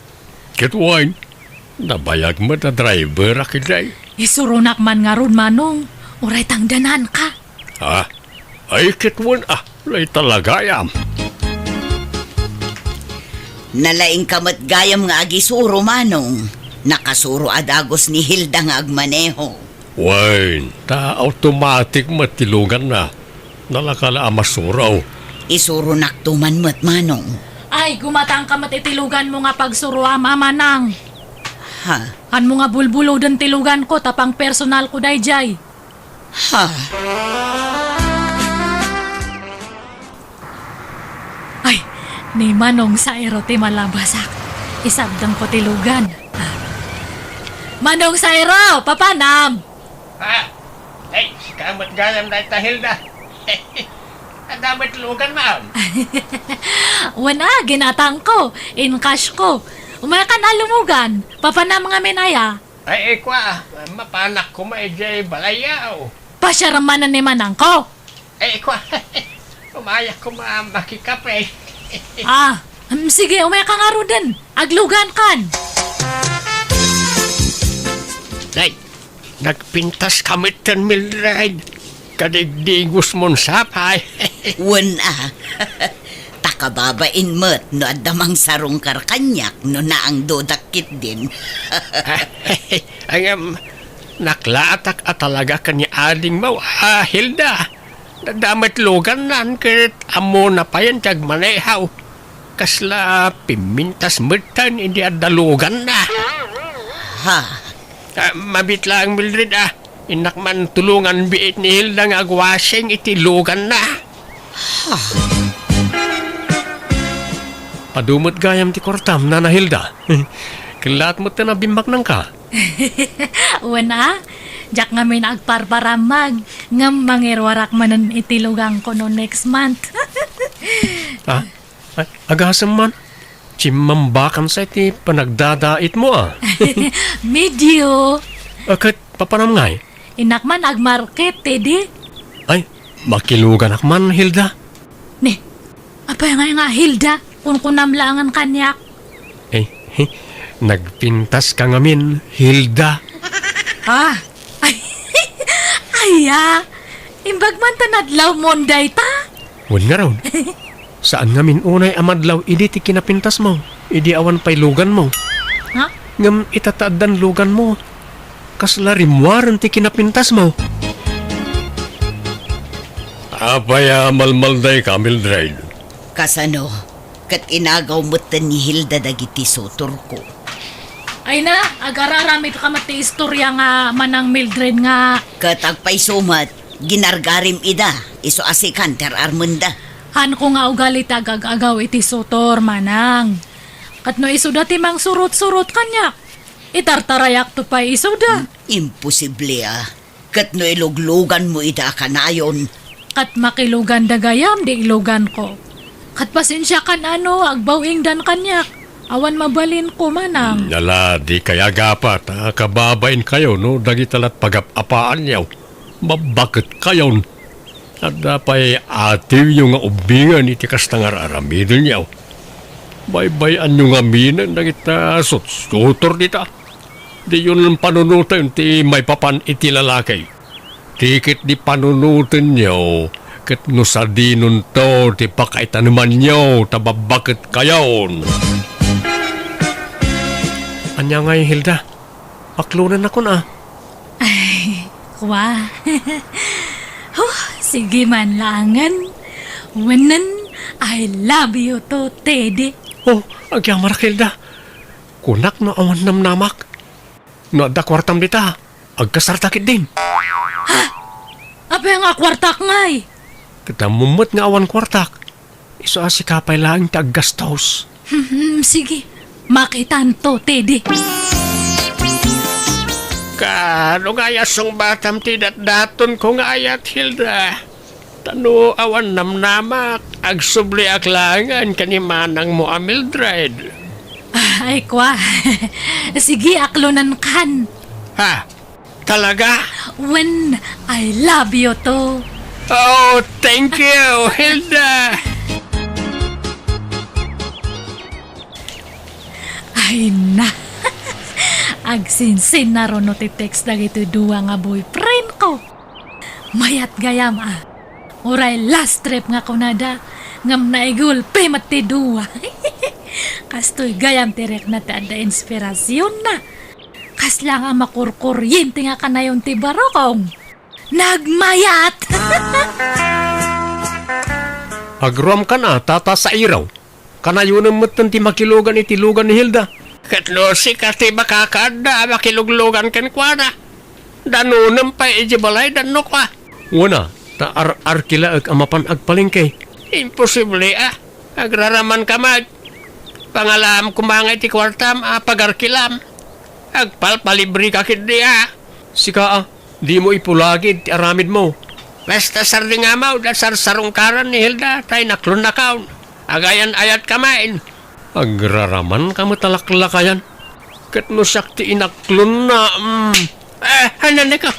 Ket wen, nabayag met a driver a kiday. Isuronak man ngarud, Manong. Uray tangdananka. Ah, ay ket wen a, lay talagayam. Nalaingka met gayam nga agisuro, Manong. Nakasuro a dagus ni Hilda nga agmaneho. Wen, ta automatic met ti luganna. Nalaka la a masuro. Isuronakto man met, Manong. Ay, gumatangka met iti luganmo nga pagsuroam, Manang. Ha? Anmo nga bulbuloden ti luganko, ta pangpersonalko daydiay. Ha? Ay, ni Manong Sairo ti malabasak. Isabdengko ti lugan. Manong Sairo, papanam? Ah, ay, sika met gayam dayta, Hilda. Adda met lugan, ma'am. Wen a, ginatangko, in-cash ko. Umaykan a lumugan, papanam ngamin aya. Ay, ay, kua, mapanak koma idiay balay, aw. Pasiar manen ni Manangko. Ay, kua, umayak koma makikape. Ah, mm, sige, umayka ngaruden. Aglugankan. Ay, nagpintaska metten, Mildred. Kadigdigos mon sapay. Wen a. Ta kababain met no adda mangsarungkar kaniak no naangdodak ketdin. Ngem, naklaatak a talaga ken ni adingmo a Hilda. Adda met lugannan ket ammona payen ti agmaneho. Kasla pimmintas metten idi adda luganna. Ha? Ah, mabiit laeng, Mildred, ah. Innak man tulongan biit ni Hilda nga agwashing iti luganna. Ha? Adu met gayam ti kuartam, Nana Hilda. Kellaat met ta nabimbaknangka. Wen a, diak ngamin agparparammag, ngem mangiruarak manen iti luganko no next month. Ah, Ay, agasem man. Chimmambakansa iti panagdadaitmo, a. Medio. A, ket papanam ngay? Innak man agmarket, Teddy. Ay, makiluganak man, Hilda. Ne, apay ngay nga Hilda? Kunkunam laengen kaniak. Eh, he, nagpintaska ngamin, Hilda. Ah, ay, aya, imbag man ta nadlawmon dayta? Wen ngarud, saan ngamin unay a madlaw idi ti kinapintasmo, idi awan pay luganmo. Ha? Ngem ita ta addan luganmo, kasla rimmuaren ti kinapintasmo. Apay a malmaldayka, Mildred? Kasano? Ket inagaw metten ni Hilda dagiti sutorko. Ay na, agar-aramidka met ti istorya nga Manang Mildred nga. Ket agpayso met, ginargarim ida, isu a sikan ti ar-armenda. Haanko nga ugali ti agag-agaw iti sutor, Manang. Ket no isuda ti mangsurot-surot kaniak, itartarayakto pay isuda. Imposible a. Ket no ilugluganmo ida a kanayon. Ket makiluganda gayam di iluganko. Ket pasensiakan a no agbaw-ingdan kaniak. Awan mabalinko, Manang. Nala, dikay agapat a kababainkayo no dagita lat pagap-apaanyo. Babbaketkayon. Adda pay atiwyo nga ubbingen iti kasta nga ar-aramidenyo. Baybay-anyo ngaminen dagita sutsutor dita. Diyon panunoten ti maipapan iti lalaki. Ti ket di panunotenyo, ket no sadinonto ti pakaitanemanyo ta babbaketkayon. Ania ngay, Hilda? Aklonennakon a. Ay, kua. Huh, sige man laengen. Wenen, I love you too, Teddy. Oh, agyamanak, Hilda. Kunak no awan namnamak. No adda kuartam dita, agkasarta ketdin. Ha? Apay nga kuartak ngay? Ket ammom met nga awan kuartak. Isu a sika pay laeng ti aggastos. Hmm, sige. Makitanto, Teddy. Kaano ngay a sungbatam ti datdatonko nga ayat, Hilda? Ta no awan namnamak, agsubliak laengen ken ni manangmo a Mildred. Ah, ay, kua. Sige, aklonenkan. Ha? Talaga? Wen, I love you too. Oh, thank you, Hilda. Ay na. Agsinsinnaruno ti text dagitoy dua nga boyfriend ko. Mayat gayam a. Uray last trip nga kunada, ngem naigulpi met ti dua. Kastoy gayam ti rikna ti adda inspirasionna. Kasla nga makurkuryente nga kanayon ti barukong. Nagmayat! Agruamkan a, Tata Sairo. Kanayonem metten ti makilugan iti lugan ni Hilda. Ket no sika ti makakaadda a makiluglugan kenkuana, danonem pay idiay balayda no kua. Wen a, ta ar-arkilaek a mapan agpalengke. Imposible a. Agraramanka met. Pangalaam koma nga iti kuartam a pagarkilam. Agpalpalibreka ketdi a. Sika a, dimo ipulagid ti aramidmo. Basta sardengam a, da sarsarungkaran ni Hilda, ta inaklonnakon. Agayan-ayatka met. Agraramanka met a laklakayan. Ket no siak ti inaklonna, mm. Eh, hananay ka.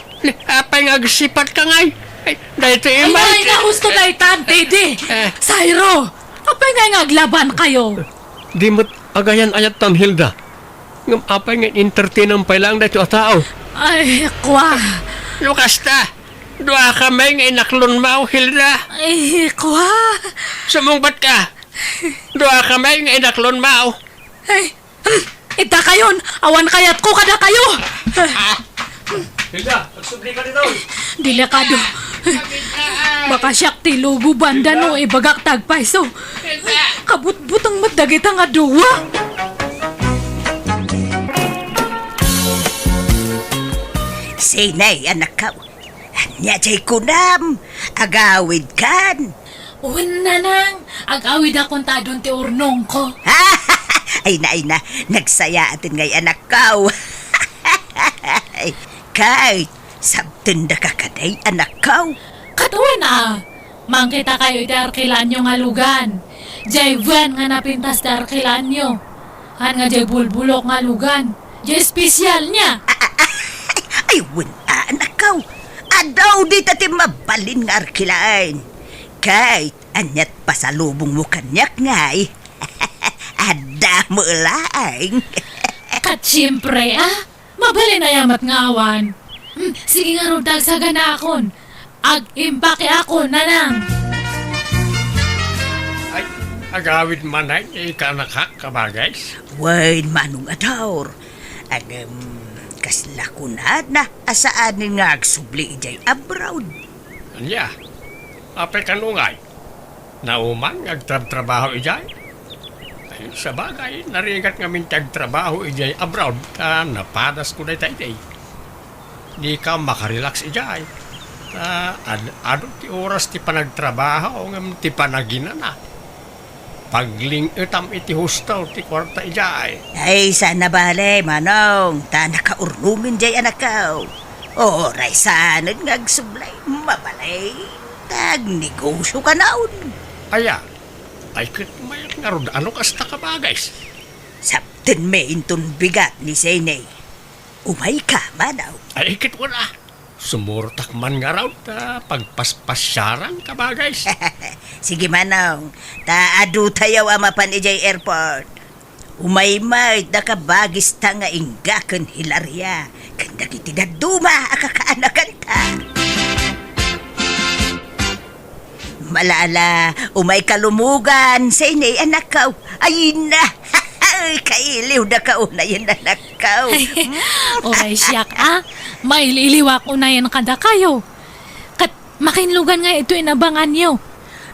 Apay nga agsipatka ngay? Ay, daytoy. Ay, imat. Ay, na, husto daytan, Teddy. Eh. Sairo, apay nga, nga aglabankayo? Di met agayan-ayattan, Hilda. Ngem apay nga entertainam pay laeng daytoy a tao? Ay, kua. No kasta, duakami nga inaklonmo, Hilda. Ay, kua. Sumungbatka. Duakami nga inaklonmo. Ay, hmm, itakayon, awan kayatko kadakayo. Hilda, agsubli ka dito. Delikado. Baka siak ti luguban da no ibagak ti agpayso. Kabutbuteng met dagita nga dua. Sinay, anakko? Ania jay kunam? Agawidkan? Wen, nanang, agawidakon ta adun ti urnongko. Ay na, ay na, nagsayaat ngay, anakko. Kay, sabtendaka kadi, anakko? Ket wen a, mangkitakayo iti arkilanyo nga lugan. Jay wen nga napintas ti arkilaanyo. Haan nga jay bulbulok nga lugan. Jay espesial niya. Ay, wen a, anakko. Adu dita ti mabalin nga arkilaan. Ket aniat pasalubongmo kaniak ngay? Adda met laeng. Ket siempre, a. Mabalin aya met nga awan. Hmm, sige ngarud ta agsaganakon. Ag-impake ako, nanang. Ay, agawid man ay, eh, kaanakak, kabagis? Wen, Manong Ador. Ngem, kasla kunana a saanen nga agsubli idiay abroad. Ania? Apay kano ngay? Nauman nga agtrabtrabaho idiay? Ay, sabagay, narigat ngamin ti agtrabaho idiay abroad, ta napadasko dayta idi. Dika makarelax idiay. Ta ad-, adu ti oras ti panagtrabaho ngem ti panaginana. Pagling-etam iti husto ti kuarta idiay. Ay, saan a bale, Manong, ta nakaurnomen diay anakko. Uray saanen nga agsubli, mabalin ta agnegosio kanon. Aya, ay ket mayat ngarud no kasta, kabagis. Saptenmi inton bigat ni Sene. Umayka, Manong. Ay ket wen a. Sumurtak man ngarud ta pagpaspasiaran, kabagis. Sige, Manong, ta adutayo a mapan idiay airport. Umay met da kabagista nga ingga ken Hilaria, ken dagiti dadduma a kakaanakanta. Malala, umayka lumugan, Sene, anakko. Ay na, kailiwdaka unayen, anakko. Ay, uray siak, a. Maililiwak unayen kadakayo. Ket makin lugan nga itoy inabanganyo.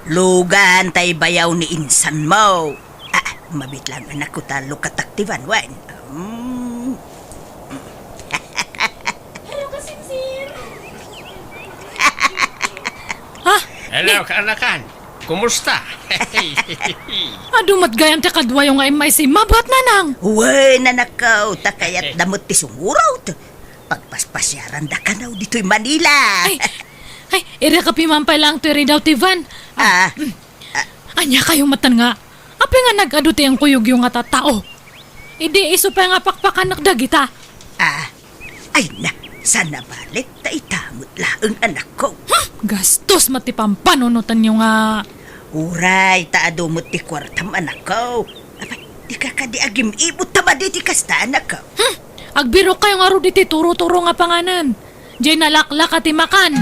Lugan tay bayaw ni insanmo. Ah, mabit lang, anakko, ta lukatak ti van wen. Mm. Hello, kasinsir. Ah, hello, kaanakan. Kumusta? Adu met gayam ti kaduayo nga immaysimmabat, nanang. Wen, anakko, ta kayatda met ti sumurot. Pagpaspasiaranda kano ditoy Manila. Ay, ay, irek a pimampay lang toy ridaw ti van. Ah, ah, mm. Ah. Ania kayo matan nga? Apay nga nag-adu ti inkuyogyo nga tattao? Idi isu pay nga pakpakanak dagita. Ah, ay na, saan a bale ta ita met laeng, anakko. Hmm, gastos met ti pampanunotanyo nga. Uray, ta adu met ti kuartam, anakko. Apay, dika kadi agim-ibot ta madi ti kasta, anakko? Hmm, agbirok kayo ngarud iti turo-turo nga panganan. Jay nalaklaka ti makan.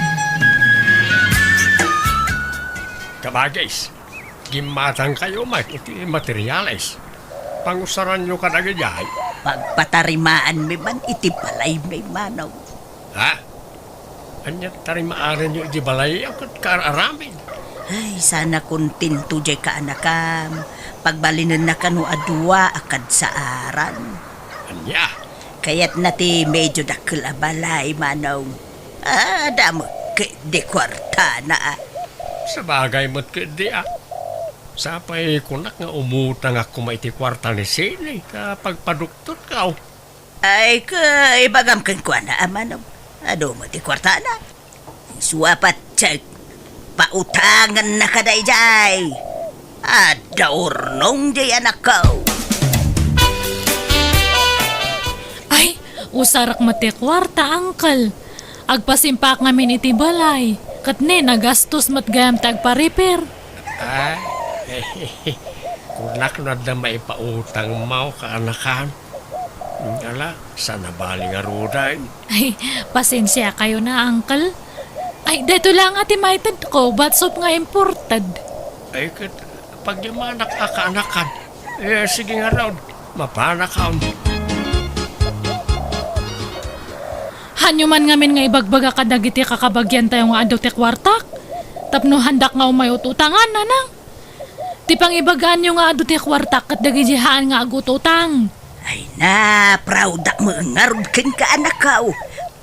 Kabagis, gimmatangkayo met iti materiales. Pangusaranyo kadagijay? Pagpatarimaanmi man iti balaymi, Manong. Ha? Ania tarimaaranyo iti balay a ket kaar-aramid? Ay, saan a kontento jay kaanakam. Pagbalinenna kano a dua a kadsaaran. Ania? Kayatna ti medyo dakkel a balay, Manong. Ah, adda met ketdi kuartana, a. Sabagay met ketdi, a. Sapay kunak nga umutangak koma iti kuarta ni Sene ta pagpadoktorko. Ay, ka, ibagam kenkuana, a, Manong. Adu met ti kuartana. Isu a patse, pautangennaka daydiay. Adda urnong diay, anakko. Ay, usarek met ti kuarta, uncle. Agpasimpak ngamin iti balay. Ket ni, nagastos met gayam ti agpa-repair. Ah, kunak no adda maipautangmo, kaanakan. Ala, saan a bale ngaruden. Ay, pasensiakayo na, uncle. Ay, daytoy la nga ti maitedko, batsop nga imported. Ay, ket pagyamanak a kaanakan. Eh, sige ngarud, mapanakon. Haanyo man ngamin nga ibagbaga kadagiti kakabagiantayo nga adu ti kuartak, tapno haandak nga umay ut-utangan, nanang. Ti pangibagaanyo nga adu ti kuartak ket dagiti haan nga agututang. Ay na, proud-ak met ngarud kenka, anakko.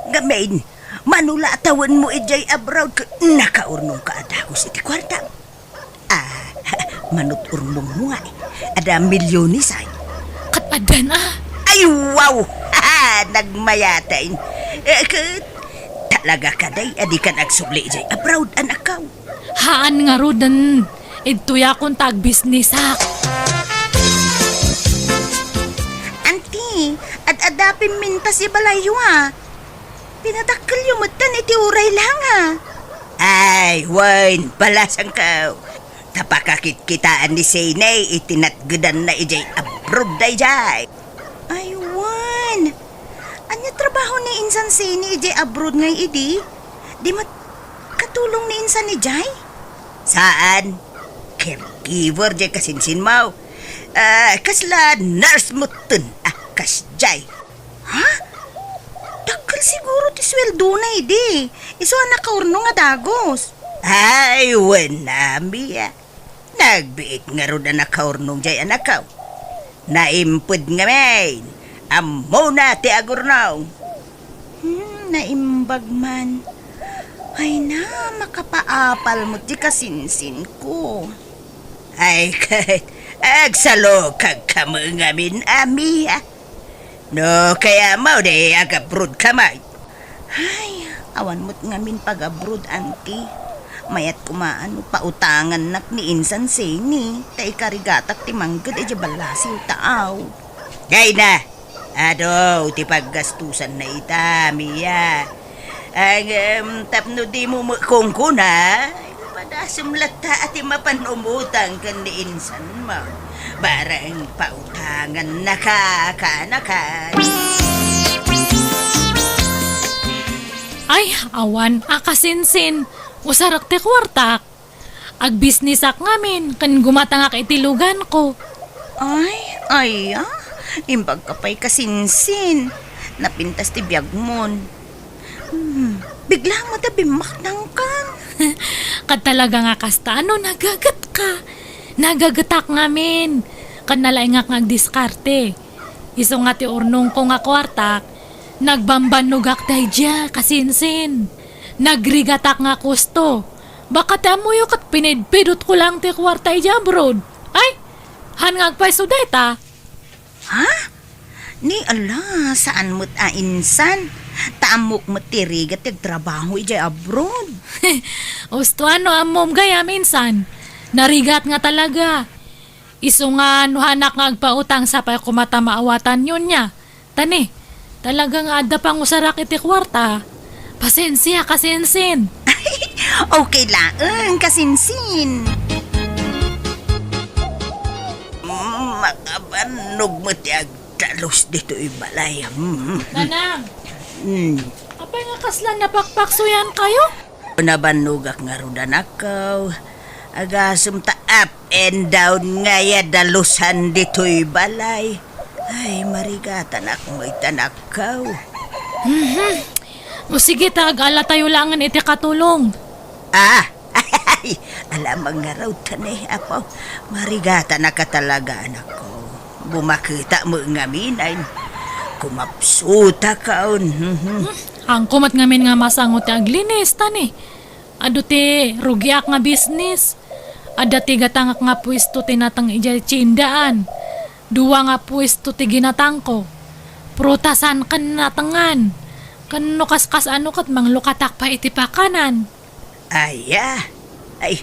Ngamin, mano la a tawenmo idiay abroad ket nakaurnongka a dagus iti kuartam. Ah, mano ti urnongmo nga, adda milyones, ay? Ket addan, a. Ay, wow! Nagmayaten. Eh, ket talaga kadi a dikan agsubli idiay abroad, anakko? Haan ngaruden. Idtoyakon ta agbisnisak. Anti, ad-adda pimintas ibalayyo a. Pinadakkelyo metten iti uray lang a. Ay, wen, balasangko. Ta pakakitkitaan ni Sene iti natgedanna idiay abroad daydiay. Ay, wen. Ania trabaho ni insan Sene idiay abroad ngay idi? Di met katulong ni insan idiay? Saan? Caregiver diay kasinsinmo. Ah, kasla nurse metten. Ah, kasdiay. Ha? Dakkel siguro ti suweldona idi. Isu a nakaurnong a dagus. Ay, wen a, Mia. Nagbiit ngarud a nakaurnong diay anakko. Naimped ngamin. Ammona ti agurnong. Hmm, naimbag man. Ay na, makapaapal met ti kasinsinko. Ay, ket agsalukagka met ngamin a, Mia. No kayatmo, di ag-abroadka met. Ay, awan met ngamin pag-abroad, Auntie. Mayat koma no pautangannak ni insan Sene, ta ikarigatak ti mangged idiay ballasiw ta aw. Ay na, adu ti paggastusanna ita, Mia. Ngem, tapno dimo met kunkuna, padasem latta a ti mapan umutang ken ni insanmo. Bareng pautangannaka, kaanakan. Ay, awan a kasinsin. Usarak ti kuartak. Agbisnisak ngamin ken gumatangak iti luganko. Ay, aya, imbagka pay kasinsin. Napintas ti biagmon. Hmm, bigla met a bimmaknangkan. Ket talaga nga kasta, ano, nagagetka. Nagagetak ngamin. Ket nalaingak nga agdiskarte. Isu nga ti urnongko nga kuartak, nagbambannogak daydiay, kasinsin. Nagrigatak nga kusto. Baka ti ammoyo ket pinidpidotko lang ti kuarta idiay abroad. Ay, han nga agpayso dayta? Ha? Ni ala, saan met a insan. Ta ammok met ti rigat ti agtrabaho idiay abroad. Usto, ano, ammom gayam insan. Narigat nga talaga. Isu nga no hanak nga agpautang sapay koma ta maawatanyo nia. Ta ni, talaga nga adda pangusarak iti kuarta. Pasensia, kasinsin. Okay laeng, kasinsin. Makabannog met ti agdalus ditoy balay. Mm. Nanang, Mm. apay nga kasla napakpaksoyan kayo? Nabannogak ngarud, anakko. Agasem ta up and down ngay a dalusan ditoy balay. Ay, marigatanak met, anakko. Mhm. O sige ta, ag-alatayo laengen iti katulong. Ah, ay, alamang ngarud ta ni, apo. Marigatanak a talaga, anakko. Bumaketa met ngamin, ay, kumapsutakon. Mhm. Haanko met ngamin nga masango ti aglinis, ta ni. Adu ti rugiak nga bisnis. Adda ti gatangak nga puesto ti nateng idiay tiendaan. Dua nga puesto ti ginatangko. Prutasan ken natengan. Ken no kaskas-ano ket manglukatak pay iti pakanan. Aya, ay,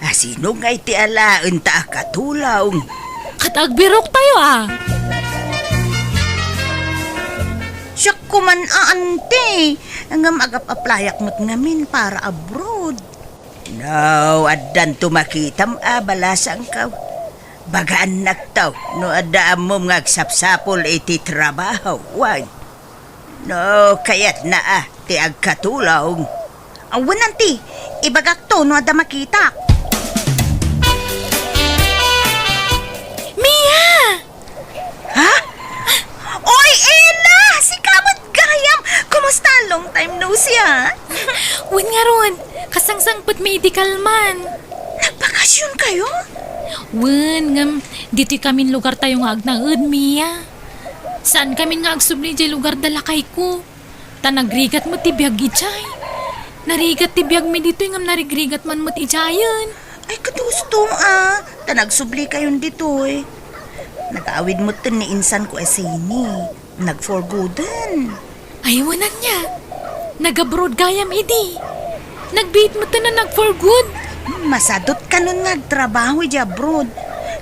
asino ngay ti alaenta a katulong? Ket agbiroktayo a. Siak koman a, ante. Ngem agap-aplayak met ngamin para abroad. No, addanto makitam a balasangko. Bagaannakto no adda ammom nga agsapsapul iti trabaho, wen. No, kayatna a ti agkatulong. Awan, anti, ibagakto no adda makitak. Mia! Ha? Oy, Ella! Sika met gayam! Kumusta? Long time no see, ah! Wen ngarud, kasangsangpetmi idi kalman. Nagbakasyon kayo? Wen, ngem ditoy kamin lugartayo nga agnaed, Mia. Saan kamin nga agsubli idiay lugar da lakayko. Ta nagrigat met ti biag idiay. Narigat ti biagmi ditoy ngem narigrigat man met idiayen. Ay, ket husto, ah. Ta nagsubli kayon ditoy. Nag-awid metten ni insanko a Seni. Nag-for gooden. Ay, wen ania. Nag-abroad gayam idi. Nagbiit metten a nag-for good. Masadot kanon nga agtrabaho idiay abroad.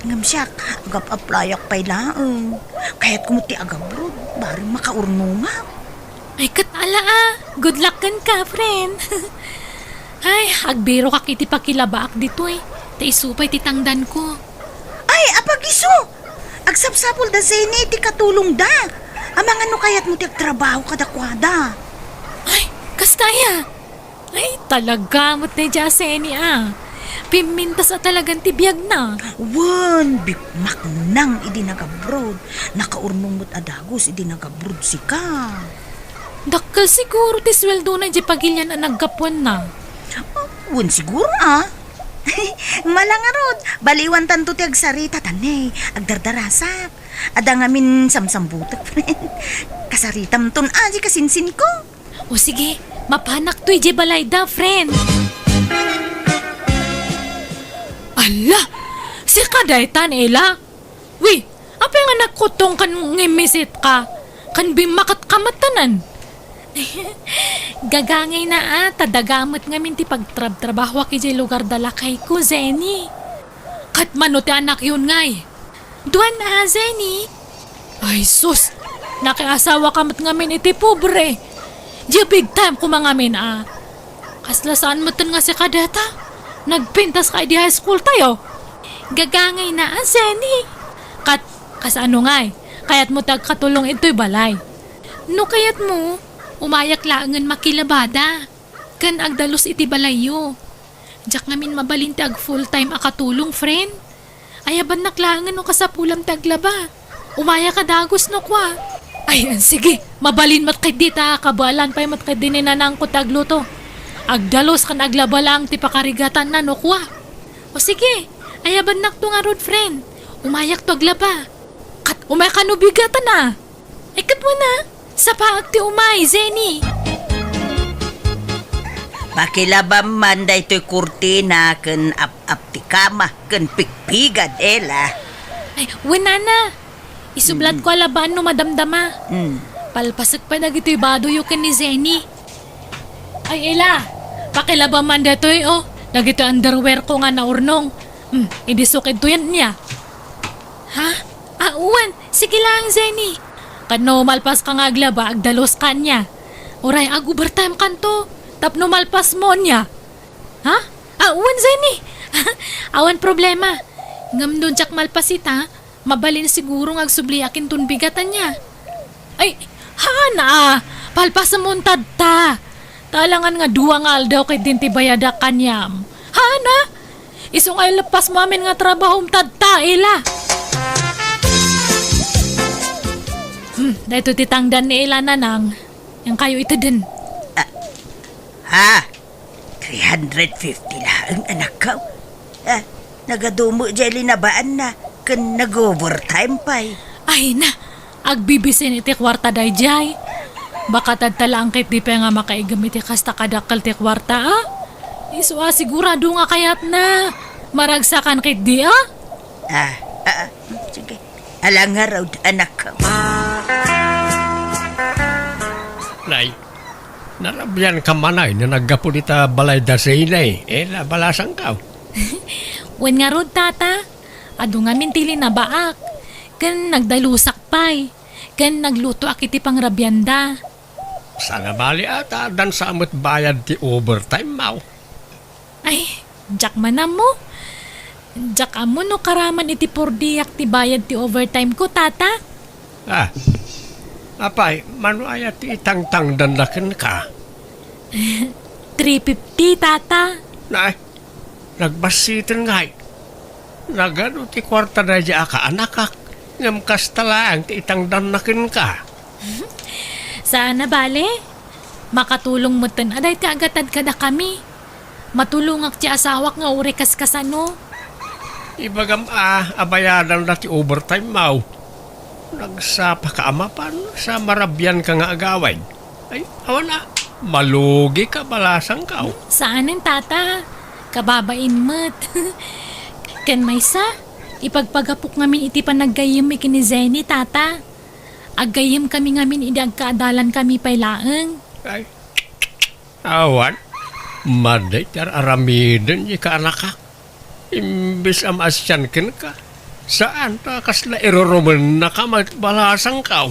Ngem siak, agap-applyak pay laeng. Kayatko met ti agabroad, bareng makaurnongak. Ay, ket ala a. Good luck kenka, friend. Ay, agbirokak iti pakilabaak ditoy. Ta isu pay ti tangdanko. Ay, apag-isu! Agsapsapulda Zeni iti katulongda. Amangan no kayatmo ti agtrabaho kadakuada. Ay, kasta aya? Ay, talaga met daydiay a Zeni a. Pimmintas a talagan ti biagna. Wen, bikmaknang idi nagabroad. Nakaurnong met a dagus idi nagabroad sika. Dakkel siguro ti sueldona idiay pagilian a naggapuanna. Wen siguro a. Mala ngarud, baliwantanto ti agsarita ta ne, agdardarasak. Adda ngamin samsambutek, friend. Kasaritamton a, di kasinsinko. O sige, mapanakto idiay balayda, friend. Ala! Sika daytan, Ela? Wi, apay nga nagkutong ken ngimmisit ka? Ken bimmaket ka met tanan? Gagangayna a, ta daga met ngamin ti pagtrabtrabahoak idiay lugar da lakayko, Zeni. Ket mano ti anakyon ngay? Duan a, Zeni. Ay sus, nakiasawa ka met ngamin iti pobre. Diay big time koma ngamin a. Kasla saan metten nga sika dayta? Nagpintas ka idi high school tayo? Gagangayna a, Zeni. Kat, kasano ngay? Kayatmo ti agkatulong idtoy balay? No kayatmo, umayak laengen makilabada. Ken agdalus iti balayyo. Diak ngamin mabalin ti ag full time a katulong, friend. Ayabannak laengen no kasapulam ti aglaba. Umayak a dagus no kua. Ay, sige, mabalin met ketdi ta kabaelan pay met ketdi ni nanangko ti agluto. Agdalus ken aglaba laeng ti pakarigatanna no kua. O sige, ayabannakto ngarud, friend. Umayakto aglaba. Ket umayka no bigatan a. Ay, ket wen a, sapaek ti umay, Zeni. Pakilabam man daytoy kurtina ken ap-ap ti kama ken pikpigad, Ela. Ay, wen nana. Isublatko a labaan no madamdama. Mm. Palpasek pay dagitoy badoyo ken ni Zeni. Ay, Ela, pakilabam man daytoy, o. Dagitoy underwear ko nga naurnong. Hmm, idi sukid to yan niya. Ha? Ah, wen, sige lang, Zeni. Ket no malpas ka nga aglaba, agdalus ka niya. Uray, ag-overtime kanto. Tapno malpas mo niya. Ha? Ah, wen, Zeni. Awan problema. Ngem no diak malpas ita, mabalin siguro nga agsubliak inton bigatan niya. Ay, haana a, palpasem untad ta. Ta alangan nga dua nga aldaw ket din ti bayadak kaniam. Haana? Isu nga ileppas mo amin nga trabahom tadta, Ela. Hmm, daytoy ti tangdan ni Ela, Nanang. Yan kayo iteden. Ah, ha? Three hundred fifty laeng, anakko. Ah, nagadumo diay linabaanna, ken nag-overtime pay. Ay na, agbibisin iti kuarta daydiay. Baka tadta laeng ketdi pay nga makaigem iti kasta kadakkel ti kuarta, a? Isu a sigurado nga kayatna. Maragsakan ketdi, a? Ah, ah, ah, sige. Ala ngarud, anakko. Nay, narabian ka manay no naggapu dita balay da Zeni, Ela, balasangko. Wen ngarud, tata, adu ngamin ti linabaak, ken nagdalusak pay, ken naglutoak iti pangrabianda. Saan a bali a ta addan sa met bayad ti overtime mo. Ay, diak man ammo. Diak ammo no karaman iti purdiak ti bayad ti overtime ko, tata. Ah, apay, mano aya ti itangtangdanna kenka? Three fifty, tata. Nay, nagbassiten ngay. Nagadu ti kuarta daydiay a kaanakak, ngem kasta laeng ti itangdanna kenka. Saan a bale? Makatulong metten a dayta agatad kadakami. Matulongak ti asawak nga uray kaskasano. Ibagam a, abayadanda ti overtime mo. Nagsapaka a mapan sa marabianka nga agawid. Ay, awan a, malugika balasangko. Saanen, tata. Kababain met. Ken maysa, ipagpagapok ngamin iti panaggayyem ken ni Zeni, tata. Aggayyemkami ngamin idi agkaadalankami pay laeng. Ay, awan. Madi ti ar-aramiden, di kaanakak. Imbes a maasian kenka, saan ta kasla irurumennaka met balasangko.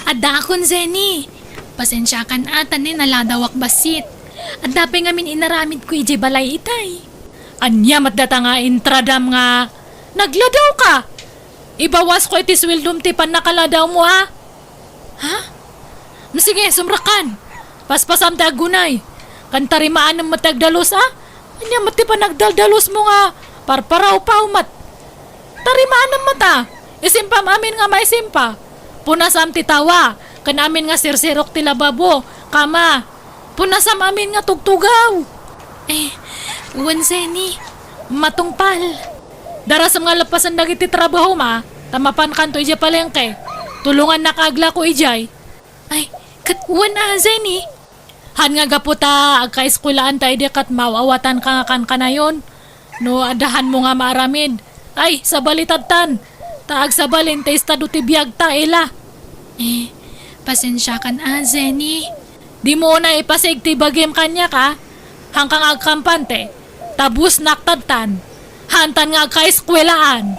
Addaakon, Zenny. Pasensiakan a, ta ni naladawak bassit. Adda pay ngamin inaramidko idiay balay itay. Ania met data nga intradam nga nagladawka? Ibawasko iti sueldom ti pannakaladawmo, a? Ha? Sige, sumrakan. Paspasam ti aggunay. Ken tarimaanem met ti agdalus, a? Ania met ti panagdaldalus mo nga parparawpaw met? Tarimaanem met, a? Isimpam amin nga maisimpa. Punasam ti tawa, ken amin nga sirsirok ti lababo, kama. Punasam amin nga tugtugaw. Eh, wen, Zenny, matungpal. Darasem nga lappasen dagiti trabahom, a, ta mapankanto idiay palengke. Tulongannak a aglako idiay. Ay, ket wen a, Zenny. Han nga gapu ta agkaeskuelaan ta idi ket maaw-awatanka nga kankanayon. No adda hanmo nga maaramid, ay, sabali tattan. Ta agsabalin ti estado ti biagta, ila. Eh, pasensiakan a, Zenny. Dimo unay ipasig ti bagim kaniak, a. Hanka nga agkampante, ta busnak tattan. Hantan nga agkaeskuelaan.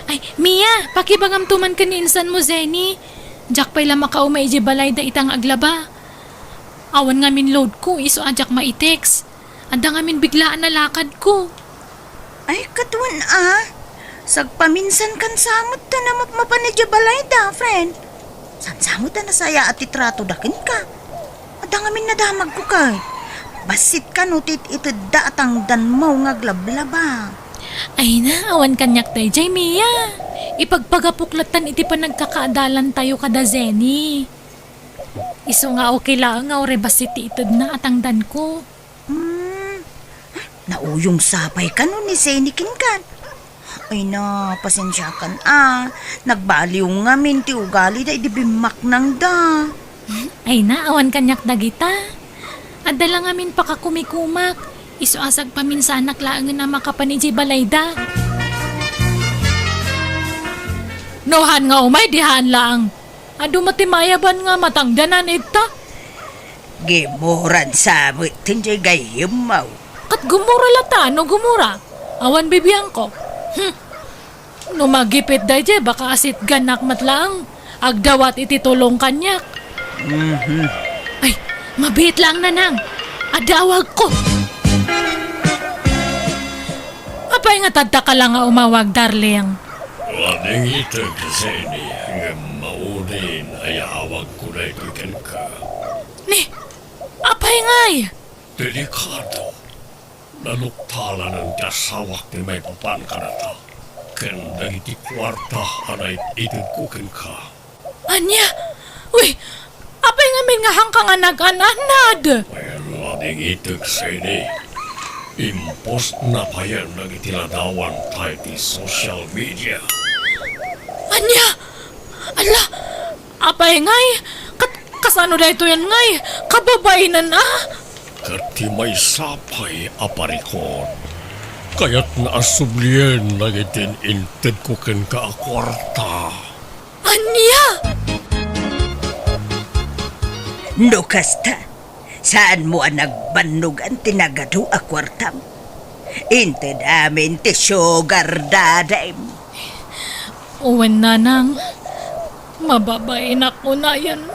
Ay, Mia, pakibagamto man ken ni insanmo, Zenny. Diak pay la makauma idiay balayda ita nga aglaba. Awan ngamin loadko, isu a diak maitext. Adda ngamin biglaan a lakadko. Ay, ket wen a. Sagpaminsankan sa met ta namapmapan idiay balayda, friend. Saan sa met a nasayaat ti tratoda kenka? Adda ngamin nadamagko kay. Bassit kano ti it-itedda a tangdanmo nga aglablaba. Ay na, awan kaniak daydiay, Mia. Ipagpagapok lattan iti panagkakaadalantayo kada Zenny. Isu nga okay laeng nga uray bassit ti itedna a tangdanko. Hmm, nauyong sapay kano ni Zenny kenkan? Ay na, pasensiakan a. Nagbaliw ngamin ti ugalida idi bimmaknangda. Ay na, awan kaniak dagita. Adda la ngamin pakakumikumak. Isu a sagpaminsanak laengen a makapan idiay balayda. No han nga umay, di han laeng. Adu met ti maayaban nga matangdanan ita. Gimuran sa met ti gayyemmo. Ket gumura lata, no gumura. Awan bibiangko. Hmm. No magipit daydiay, baka asitganak met laeng. Agdawat iti tulong kaniak. Mhm. Ay, mabiit laeng, Nanang. Adda awagko. Apay nga tadta ka la nga umawag, darling? Wading ited, Zenny, ngem maudin a yaawagko daytoy kenka. Ni, apay ngay? Delikado. Naluktalan ti asawak ti maipapan kadata ken dagiti kuarta a naitedko kenka. Ania? Uy, apay ngamin nga hanka nga nagan-anad? Wen, wading ited, Zenny. Impostna payen dagiti ladawanta iti social media. Ania? Ala, apay ngay? Ket kasano daytoyen ngay? Kababainan a? Ket ti maysa pay a parikut, kayatna a sublien dagiti intedko kenka a kuarta. Ania? No kasta, saanmo a nagbannogan ti nagadu a kuartam? Inted amin ti sugar daddy-m. Wen, Nanang, mababainak unayen.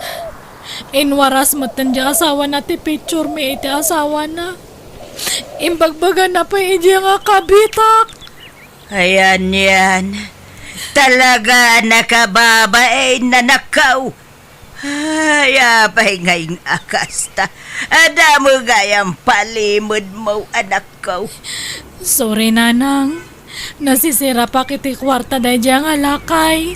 Inwaras metten ti asawana ti picture mi iti asawana. Imbagbagana pay idi nga kabitak. Ayan, yan. Talaga nakababain, anakko. Ay, apay ngay nga kasta? Adda met gayam palimedmo, anakko. Sorry, Nanang. Nasisirapak iti kuarta daydiay nga lakay.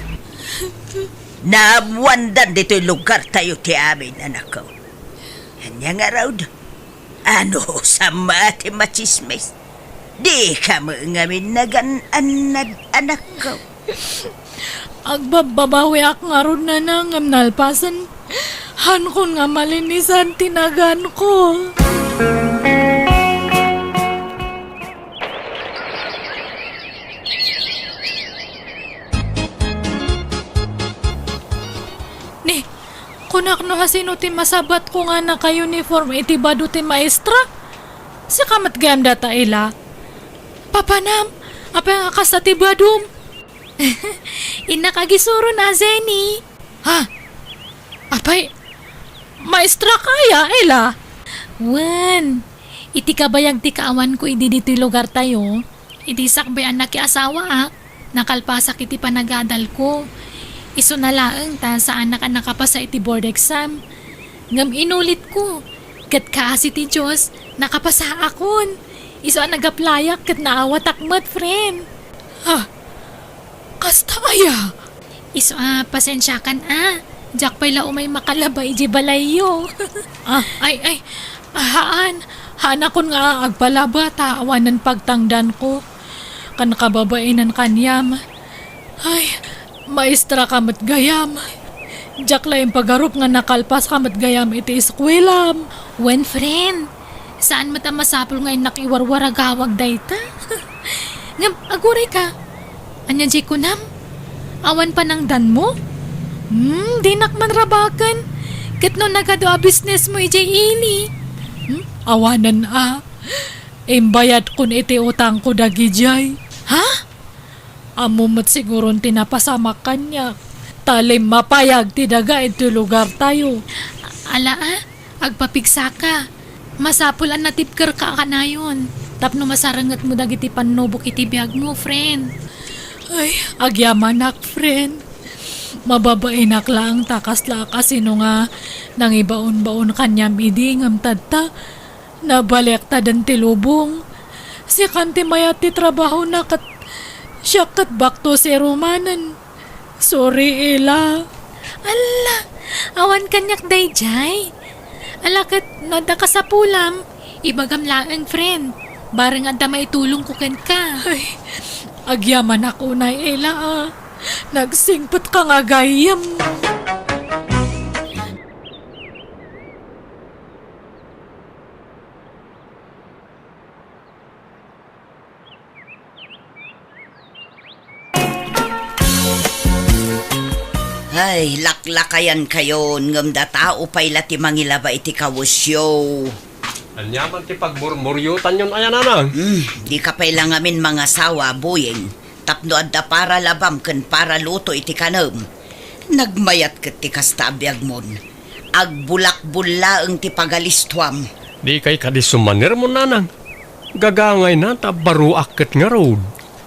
Naammoandan ditoy lugartayo ti amin, anakko. Ania ngarud? Ano, sama ti machismis? Dika met ngamin nagan-annad, anakko. Agbabbabawiak ngarud, Nanang, ngem nalpasen. Hankon nga malinisan ti naganko. Kasino ti masabatko nga naka-uniform iti bado ti maestra? Sika met gayam dayta, Ela. Papanam, apay nga kasta ti badom? Innak agisuron a, Jenny. Ha? Apay, maestra kaya, Ela? Wen, iti kabayag ti kaawanko idi ditoy lugartayo, idi sakbay a nakiasawaak, nakalpasak iti panagadalko. Isuna laeng ta saanak a nakapasa iti board exam. Ngem inulitko, ket kaasi ti Dios, nakapasaakon. Isu a nag-applyak ket naawatak met, friend. Ha? Kasta aya? Isu a, pasensiakan a. Diak pay la umay makalaba idiay balayyo. Ah, ay, ay. Haan, haanakon nga agpalaba ta awanen pagtangdanko. Kan kababaenan kaniam. Ay, maestra ka met gayam. Diak la impagarup nga nakalpas ka met gayam iti eskuelam. Wen, friend, saan met a masapul nga innak iwarwaragawag dayta. Ngem, aguray ka. Ania diay kunam? Awan panangdanmo? Hmm, dinak man rabaken. Ket no nagadu a businessmo idiay ili? Hmm, awanen a. Imbayadkon iti utangko dagidiay. Ha? Ammo met siguron ti napasamak kaniak. Ta limmapayag ti daga iti lugartayo. Ala a, agpapigsaka. Masapul a natibkerka a kanayon tapno masarengetmo dagiti pannubok iti biagmo, friend. Ay, agyamanak, friend. Mababaenak laeng ta kasla a kasino nga nangibaonbaon kaniam idi ngem tatta, nabaliaktaden ti lubong. Sikan ti mayat ti trabahona ket siak ket back to zero manen. Sorry, Ela. Alla, awan kaniak daydiay. Ala ket no adda kasapulam, ibagam laeng, friend. Bareng adda maitulongko kenka. Ay, agyamanak unay, Ela, a. Nagsingpetka nga gayyem. Ay, laklakayankayon, ngem datao pay la ti mangilaba iti kawesyo. Ania man ti pagmurmuriotanyon aya, Nanang? Hmm, dika pay la ngamin mangasawa, Boyeng, tapno adda para labam ken para luto iti kanem. Nagmayat ket ti kasta a biagmon. Agbulakbul laeng ti pagalistuam. Dikay kadi sumanermon, Nanang. Gagangayna ta baruak ket ngarud.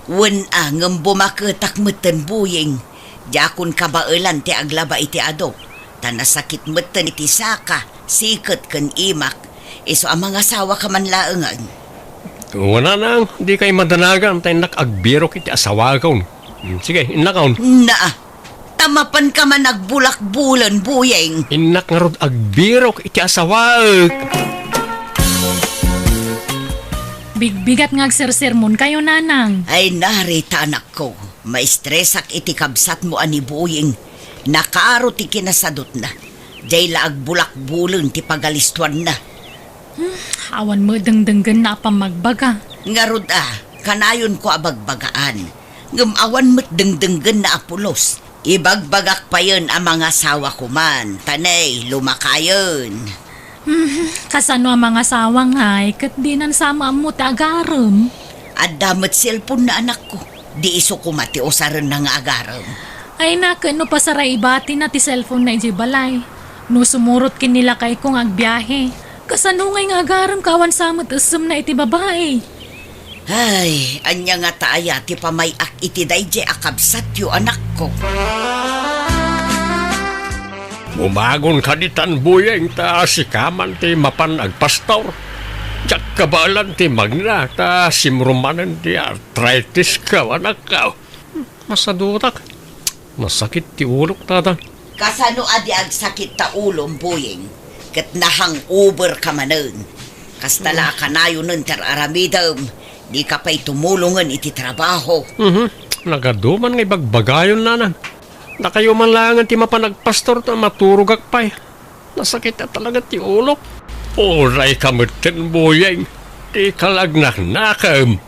Wen a, ngem bumaketak metten, Boyeng. Diakon kabaelan ti aglaba iti ado, ta nasakit metten iti saka, siket ken imak. Isu a mangasawaka man laengen. Wen, Nanang, dikay madanagan ta innak agbirok iti asawakon. Hmm, sige, innakon. Naa, ta mapanka man agbulakbulen, Boyeng. Innak ngarud agbirok iti asawaek. Bigbigat nga agsersermonkayo, Nanang. Ay, narita, anakko. Maistresak iti kabsatmo a ni Boyeng. Nakaro ti kinasadutna. Diay la agbulakbulen ti pagalistuanna. Hmm, awan met dengdenggenna a pammagbaga. Ngarud a, kanayonko a bagbagaan. Ngem awan met dengdenggenna a pulos. Ibagbagak payen a mangasawako man, ta ne, lumakayen. Hmm, kasano a mangasawa ngay, ket dinan sama ammo ti agarem? Adda met cellphone na anakko. Di isu koma ti usarenna nga agarem. Ay, na, ket no pasaraibatina ti cellphone na idiay balay. No sumurot ken ni lakayko nga agbiahe, kasano ngay nga agarem ka awan sa met essemna iti babai? Ay, ania ngata aya ti pamay-ak iti daydiay a kabsatyo, anakko? Bumagon ka ditan, Boyeng, ta sika man ti mapan agpastor. Diak kabaelan ti magna, ta simro manen ti arthritis ka, anakko. Masadutak. Nasakit ti ulok, tata. Kasano a di agsakit ta ulom, Boyeng? Ket na-hangover ka manen. Kasta la a kanayonen ti ar-aramidem. Dika pay tumulongen iti trabaho. Mhm. Nagaduman nga ibagbagayon, Nanang. Dakayo man laengen ti mapan agpastor ta maturogak pay. Nasakit a talaga ti ulok. Uray ka metten, Boyeng. Dika la agnaknakem.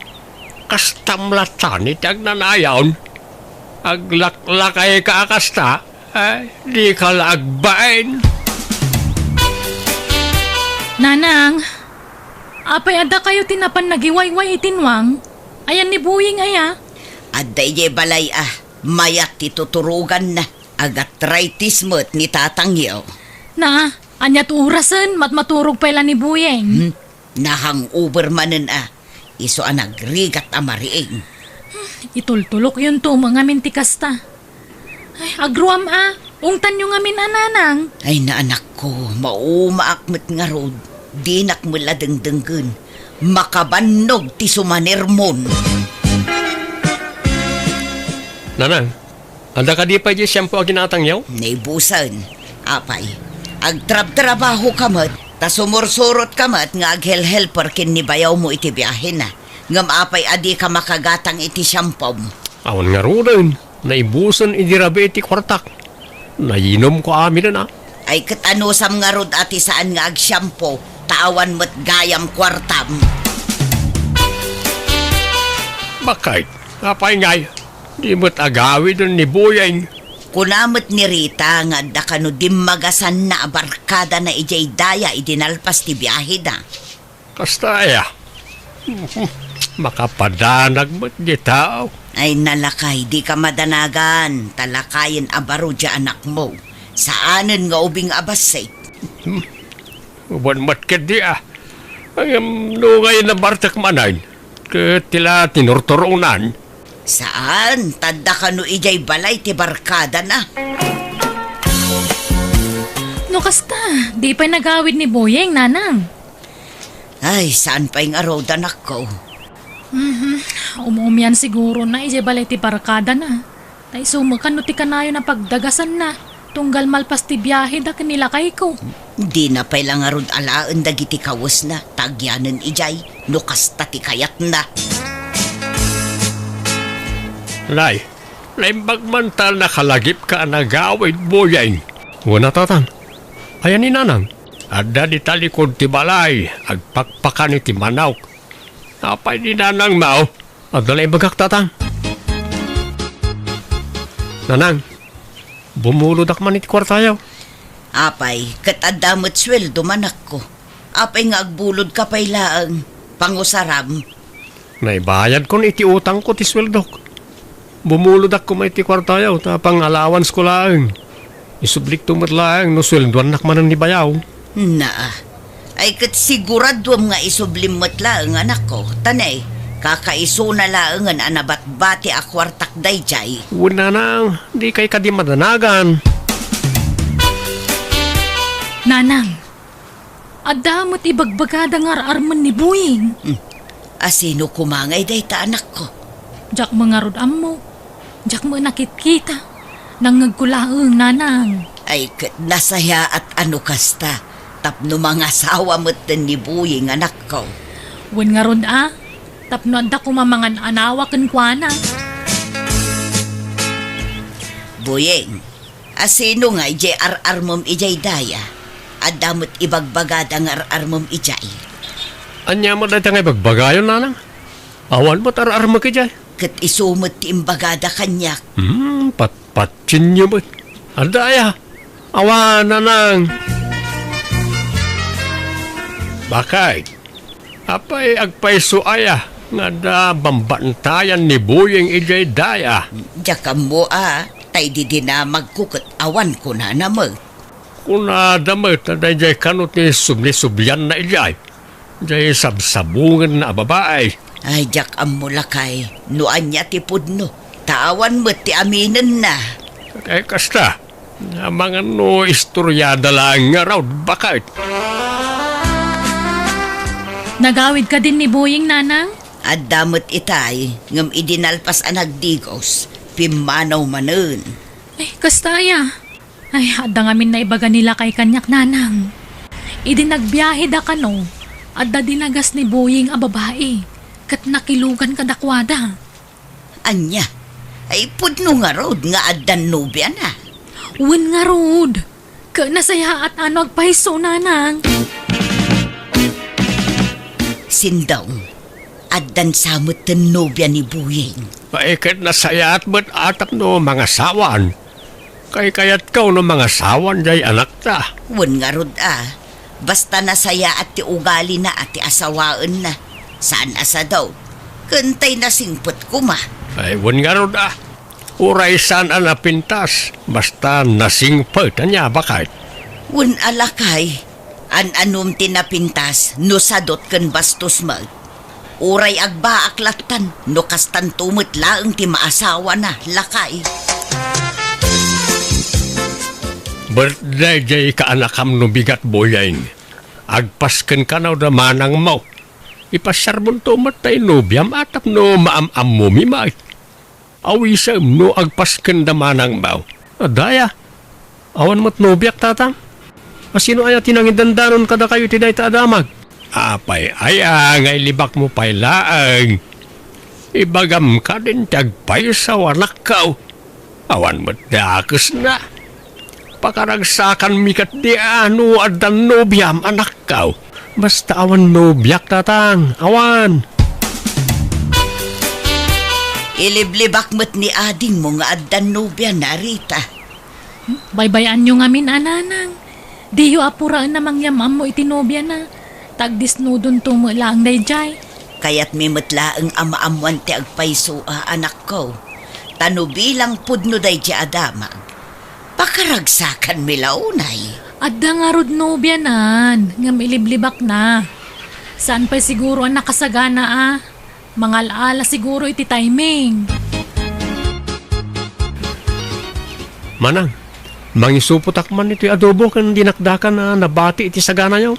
Kastam latta ti agnanayon. Aglaklakay ka a kasta. Ay, dika la agbain. Nanang, apay adda kayo ti napan nagiwayway iti nuang? Ayan ni Buying aya? Adda idiay balay a, mayat ti tuturoganna. Agatritis met ni tatangyo. Na, ania ti orasen, matmaturog pay la ni Buying? Hmm? Nahangover manen a, isu a nagrigat a mariing. Itultulokyonto met ngamin ti kasta. Ay, agruam a, ungtanyo ngamin a, Nanang. Ay, naanakko, maumaak met ngarud. Dinak met la dengdenggen. Makabannog ti sumanermon. Nanang, adda kadi pay diay siampo a ginatangyo? Naibusen. Apay, agtrabtrabahoka met, ta sumursurotka met nga aghelhelper ken ni bayawmo iti biahena. Ngem apay a dika makagatang iti siampom? Awan ngaruden, naibusen idi rabii ti kuartak. Nayinumko aminen a. Ay ket anusam ngarud a ti saan nga agsiampo, ta awan met gayam kuartam. Bakit? Apay ngay? Di met agawiden ni Buying. Kuna met ni Rita nga adda kano dimmagasanna a barkadana idiay daya idi nalpas ti biaheda. Kasta aya. Makapadanag met di tao. Ay, nalakay, dika madanagan. Talakayen a baro di anakmo. Saanen nga ubing a bassit. Wen met ketdi a. Ngem no ngay nabartek manen, ket ti la tinurturonan. Saan, ta adda kano idiay balay ti barkadana. No kasta, di pay nagawid ni Buying, Nanang. Ay, saan pay ngarud, anakko? Mhm. Umumian sigurona idiay balay ti barkadana. Ta isu met kano ti kanayon a pagdagasanna, tunggal malpas ti biaheda ken ni lakayko. Dina pay la ngarud alaen dagiti kawesna, ta agyanen idiay, no kasta ti kayatna. Nay, naimbag man ta nakalagipka a nagawid, Buying. Wen a, Tatang. Ayan ni Nanang? Adda dita likud ti balay, agpakpakan iti manok. Apay ni Nanang, mao? Adda la ibagak, Tatang. Nanang, bumulodak man iti kuartayo. Apay, ket adda met sueldo, anakko. Apay nga agbulodka pay laeng? Pangusaram. Naibayadkon iti utangko ti sueldok. Bumulodak koma iti kuartayo, ta pang-allowance ko laeng. Isublikto met laeng no sueldoannak manen ni bayaw. Naa. Ay ket siguraduem nga isublim met laeng, anakko. Ta ne, kakaisuna laengen a nabatbati a kuartak daydiay. Wen, Nanang, dikay kadi madanagan. Nanang, adda met ibagbagada nga ar-armen ni Buying. Hmm. Asino koma ngay dayta, anakko? Diak met ngarud ammo. Diak met nakitkita. Nangngegko laeng, Nanang. Ay, ket nasayaat a no kasta. Tapno mangasawa metten ni Buying, anakko. Wen ngarud a, tapno adda koma mangan-anawa kenkuana. Buying, asino ngay diay ar-armem idiay daya? Adda met ibagbagada nga ar-armem idiay. Ania met dayta nga ibagbagayo, Nanang? Awan met ar-armek idiay. Ket isu met ti imbagada kaniak. Hmm, patpatienyo met. Adda aya? Awan, Nanang. Bakay, apay agpayso aya nga adda bambantayan ni Buying idiay daya? Diak ammo a, ta idi dinamagko ket awan kunana met. Kunada met a daydiay kano ti subli-sublianna idiay. Diay sabsabungenna a babai. Ay, diak ammo, lakay, no ania ti pudno, ta awan met ti aminenna. Ay, kasta, amangan no istoriada laeng ngarud, baket. Nagawid kadin ni Buying, Nanang? Adda met itay, ngem idi nalpas a nagdigos, pimmanaw manen. Ay, kasta aya? Ay, adda ngamin naibaga ni lakay kaniak, Nanang. Idi nagbiaheda kano, adda dinagas ni Buying a babai, ket nakilugan kadakuada. Ania? Ay, pudno ngarud nga addan nobiana? Wen ngarud. Ket nasayaat a no agpayso, Nanang. Sindong, addan sa metten nobia ni Buying. Ay, ket nasayaat met a tapno mangasawan. Kaykayatko no mangasawan diay anakta. Wen ngarud a, Basta nasayaat ti ugalina a ti asawaenna. Saan a sadaw. Ken tay nasingpet koma. Ay, wen ngarud a. Uray saan a napintas, basta nasingpet. Ania, baket? Wen a lakay, an-anom ti napintas no sadot ken bastos met. Uray agbaak lattan, no kastanto met laeng ti maasawana, lakay. Birthday diay kaanakam no bigat, Boyeng. Agpasken kano da manangmo. Ipasiarbonto met tay nobiam a tapno maam-ammomi met. Awisem no agpasken da manangmo. Adda aya? Awan met nobiak, tatang. A sino aya ti nangidandanon kadakayo iti dayta a damag? Apay aya nga ilibakmo pay laeng? Ibagam kadin ti agpayso, anakko. Awan met dakesna. Pakaragsakanmi ketdi a no addan nobiam, anakko. Basta awan nobiak, tatang. Awan. Iliblibak met ni adingmo nga addan nobiana, Rita. Baybay-anyo ngamin a nanang. Diyo apuraen a mangyam-ammo iti nobiana. Ta agdesnudonto met laeng daydiay. Kayatmi met laeng a maammoan ti agpaysoa, anakko. Ta no bilang pudno daydiay a damag, pakaragsakanmi la unay. Adda ngarud nobianan, ngem iliblibakna. Saan pay siguro a nakasagana a. Mangal-ala siguro iti timing. Manang, mangisupotak man iti adobo ken dinakdakan a nabati iti saganayo.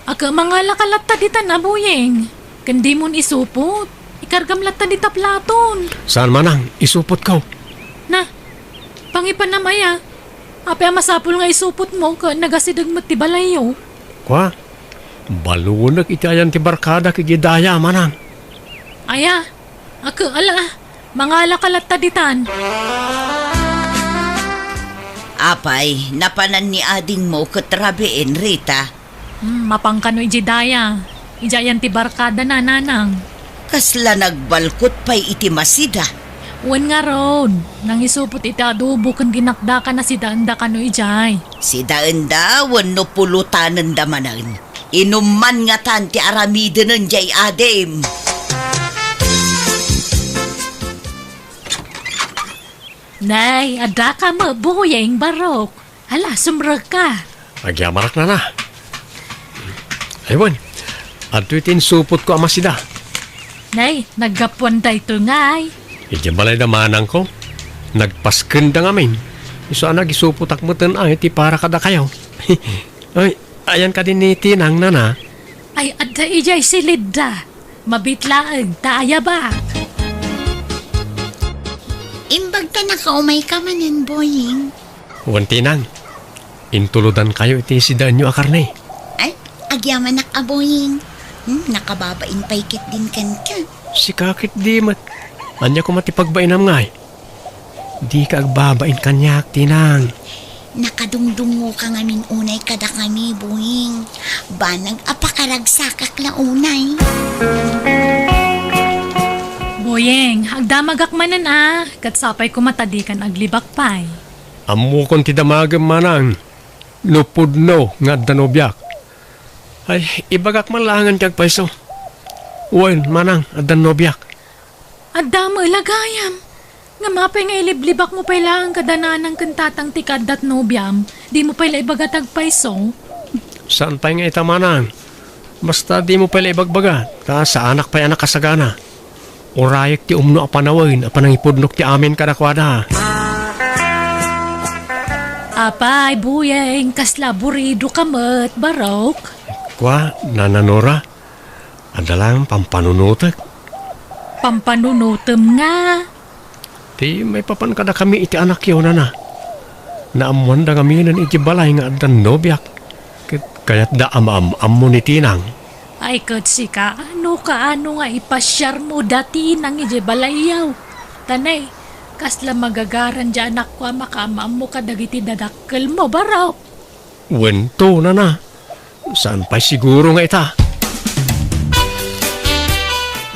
Aka, mangalaka latta ditan a, Boyeng. Ken dimon isupot. Ikargam latta dita platon. Saan, manang, isupotko. Na, pangipanam aya. Apay a masapul nga isupotmo ken nagasideg met ti balayyo. Kua, balunek iti ayan ti barkadak idiay daya, manang. Aya, aka, ala, mangalaka latta ditan. Apay, napanan ni adingmo ket rabiin, Rita? Hmm, mapan kano idiay daya. Idiay ayan ti barkadana, nanang. Kasla nagbalkot pay iti masida. Wen ngarud, nangisupot iti adobo ken dinakdakan a sidaenda kano idiay. Sidaenda wenno pulutanenda manen. Inumman ngatan ti aramidenen diay adim. Nay, adda ka met, Boyeng, barok. Ala, sumrekka. Agyamanak, nana. Ay, wen, adtoy ti insupotko a masida. Nay, naggapuan daytoy ngay. Idiay balayda manangko. Nagpaskenda ngamin. Isu a nagisupotak meten ay ti para kadakayo. Ay, ayan kadi ni Tinang, nana? Ay, adda idiay silidda. Mabit laeng ta ayabak. Imbag ta nakaumayka manen, Boyeng. Wen, Tinang, intulodankayo iti sidaenyo a karne. Ay, agyamanak a, Boyeng. Hmm, nakababain pay ketdin kenka. Sika ketdi met. Ania koma ti pagbainam ngay? Dika agbabain kaniak, Tinang. Nakadungdungoka ngamin unay kadakami, Boyeng. Banag a pakaragsakak la unay. Boyeng, agdamagak manen a, ket sapay koma ta dikan aglibak pay. Ammokon ti damagem, manang, no pudno nga adda nobiak. Ay, ibagak man laengen ti agpayso. Wen, manang, addan nobiak. Adda met la gayam. Ngem apay nga iliblibakmo pay laeng kada nanang ken tatang ti kaaddat nobiam? Dimo pay la ibaga ti agpayso? Saan pay nga ita, manang. Basta dimo pay la ibagbaga, ta saanak pay a nakasagana. Urayek ti umno a panawen a panangipudnok ti amin kadakuada. Apay, Boyeng, kasla aburidoka met, barok? Kua, Nana Nora, adda laeng pampanunotek. Pampanunotem nga? Ti maipapan kadakami iti anakyo, nana. Naammoanda ngaminen iti balay nga addan nobiak. Ket kayatda a maam-ammo ni Tinang. Ay, ket sika, no kaano nga ipasiarmo da Tinang idiay balayyo? Ta nay, kasla magagaran diay anakko a makaam-ammo kadagiti dadakkelmo, barok. Wen to, nana. Saan pay siguro nga ita?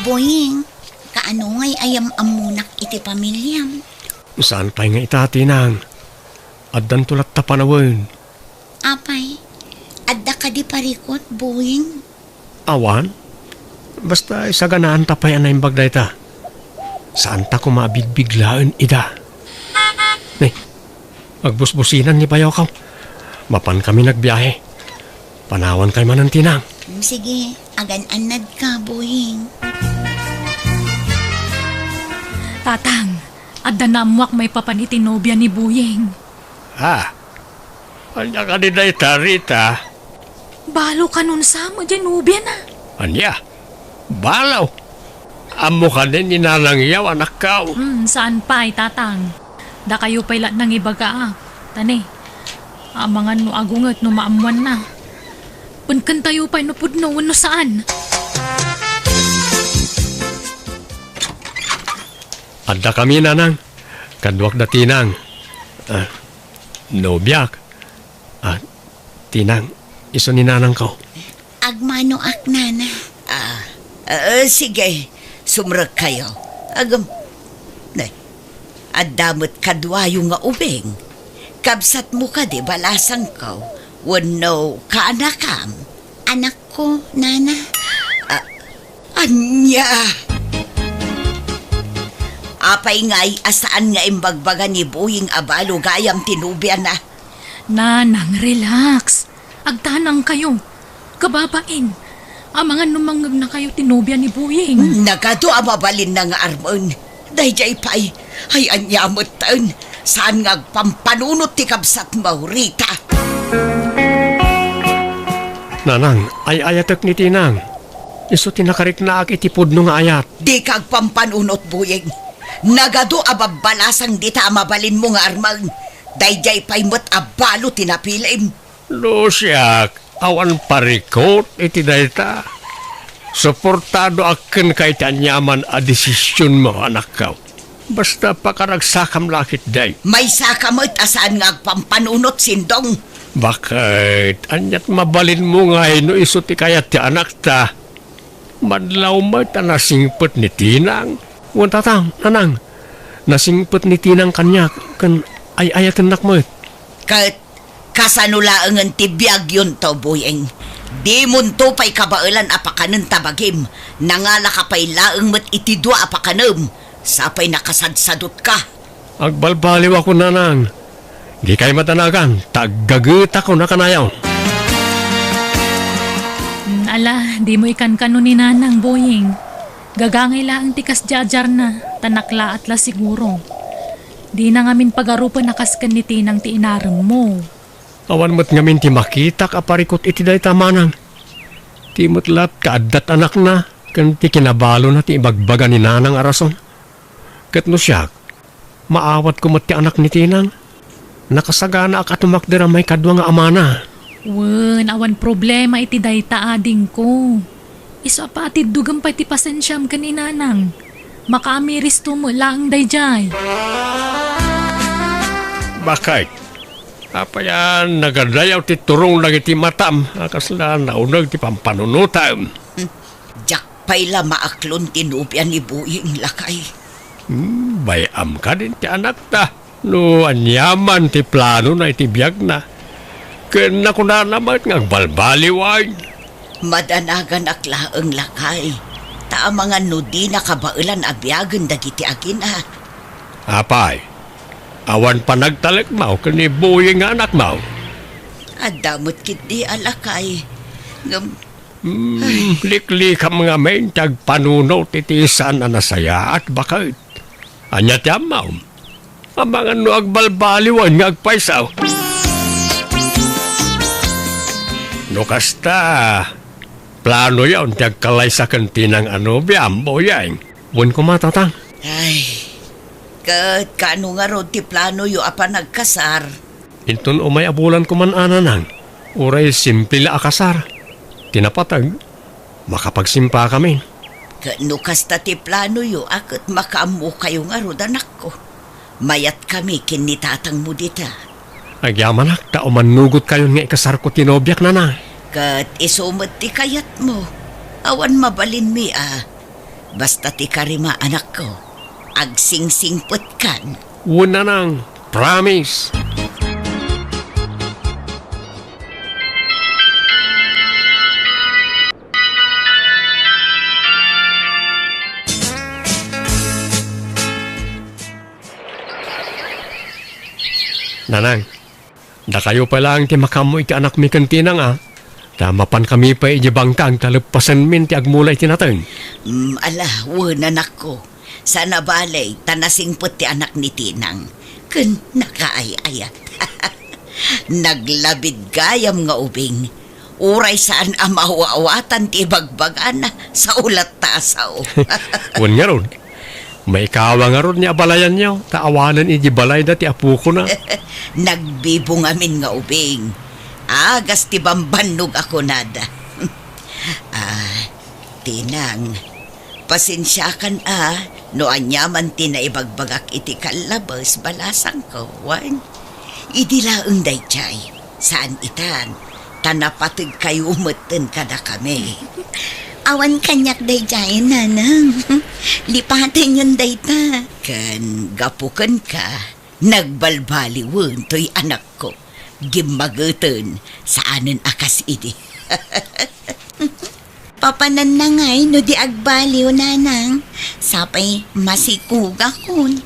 Boyeng, kaano ngay a yam-ammonak iti pamiliam? Saan pay nga ita, Tinang. Addanto latta panawen. Apay, adda ka Di parikut, Boying? Awan. Basta isaganaanta pay a naimbag dayta. Saanta koma a bigbiglaen ida. Ne, agbusbusinan ni bayokaw. Mapan kami nagbiahe. Panawan kay manen, Tinang. Mm, sige, agan-annad ka, Boying. Tatang, adda naammoak maipapan iti nobia ni Boying. Ha? Ania kadi dayta, Rita? Balo kanon sa met diay nobiana. Ania? Balo? Ammo kadi ni Nanang Yaw, anakko? Hmm, saan pay, Tatang. Dakayo pay la nangibaga, a. Tani, amangan no agunget no maammoanna. Penkentayo pay no pudno wenno saan. Adda kami, Nanang. Kaduak da Tinang. Ah, nobiak. Ah, Tinang, isu ni Nanangko. Agmanoak, Nana. Ah, eh, sige. Sumrekkayo. Agam-, ne, adda met kaduayo nga ubing. Kabsatmo kadi balasangko wenno kaanakam? Anakko, Nana. Ah, ania? Apay ngay a saan nga imbagbaga ni Boying a balo gayam ti nobiana? Nanang, relax. Agtanangkayo. Kababain. Amangan no mangngegnakayo ti nobia ni Boying. Nagadu a mabalinna nga armen. Daydiay pay, ay ania metten, saan nga agpampanunot ti kabsatmo, Rita. Nanang, ay-ayatek ni Tinang. Isu ti nakariknaak iti pudno nga ayat. Dika agpampanunot, Boying. Nagadu a babbalasang dita a mabalinmo nga armen. Daydiay pay met a balo ti napilim. No siak, awan parikut iti dayta. Suportadoak kenka iti aniaman a desisionmo, anakko. Basta pakaragsakam la ketdi. Maysaka met a saan nga agpampanunot, Sindong. Baket, aniat mabalinmo ngay no isu ti kayat ti anakta? Madlaw met a nasingpet ni Tinang. Wen, Tatang, Nanang, nasingpet ni Tinang kaniak ken ay-ayatennak met. Ket kasano laengen ti biagyonto, Boying? Dimonto pay kabaelan a pakanen ta bagim. Nangalaka pay laeng met iti dua a pakanem. Sapay nakasadsadutka. Agbalbaliwakon, Nanang. Dikay madanagan, ta aggagetakon a kanayon. Mm, ala, dimo ikankano ni Nanang, Boying. Gagangay laeng ti kasdiay a diarna, ta naklaat la siguro. Dina ngamin pagarupen a kas ken ni Tinang ti inaremmo. Awan met ngamin ti makitak a parikut iti dayta, Manang. Ti met laeng ta addat anakna, ken ti kinabalona ti ibagbaga ni Nanang a rason. Ket no siak, maawatko met ti anak ni Tinang. Nakasaganaak a tumakder a maikadua nga amana. Wen, awan problema iti dayta, adingko. Isu a patiddogem pay ti pasensiam ken ni Nanang. Makaamiristo met laeng daydiay. Baket, apay a nagadayaw ti turong dagiti matam a kasla nauneg ti pampanunotam? Hmm, diak pay la maaklon ti nobia ni Boying, lakay. Hmm, bay-am kadin ti anakta no aniaman ti planona iti biagna. Ken nakunana met nga agbalbaliwen. Madanaganak laeng, lakay, ta amangan no dina kabaelan a biagen dagiti agina. Apay, awan panagtalekmo ken ni Boying nga anakmo? Adda met ketdi a lakay. Ngem Hmm, liklikam ngamin ti agpanunot iti saan a nasayaat, baket. Ania ti ammom? Amangan no agbalbaliwen nga agpayso. No kasta, planoyon ti agkalaysa ken Tinang a nobiam, Boying. Wen koma, Tatang. Ay, ket kaano ngarud ti planoyo a panagkasar? Inton umay a bulan koma, Nanang, uray simple la a kasar. Ti napateg, makapagsimpakami. Ket no kasta ti planoyo a ket makaammokayo ngarud, anakko, mayatkami ken ni tatangmo dita. Agyamanak ta umannugotkayon nga ikasarko ti nobiak, Nanang. Ket isu met ti kayatmo. Awan mabalinmi a. Basta ti karima, anakko, agsingsingpetkan. Wen, Nanang, promise. Nanang, dakayo pay laeng ti makaammo iti anakmi ken Tinang a, ta mapankami pay idiay bangkang ta leppasenmin ti agmula iti nateng. Mm, ala, wen, anakko. Saan a bale, ta nasingpet ti anak ni Tinang. Ken nakaay-ayat. Naglabid gayam nga ubing. Uray saan a maawatan ti ibagbagana, sao latta a sao. Wen ngarud, maikawa ngarud ni abalayanyo, ta awanen idiay balayda ti apokona. Nagbibungamin nga ubing. Agas ti bambannog a kunada. Ah, Tinang, pasensiakan a no aniaman ti naibagbagak iti kallabes, balasangko, wen? Idi laeng daydiay, saan itan, ta napategkayo metten kadakami. Awan kaniak daydiay, Nanang. Lipatenyon dayta. Ken gapu kenka, nagbalbaliwen toy anakko. Gimmageten, saanen a kas idi. Papananna ngay no di agbaliw, Nanang. Sapay masikugakon.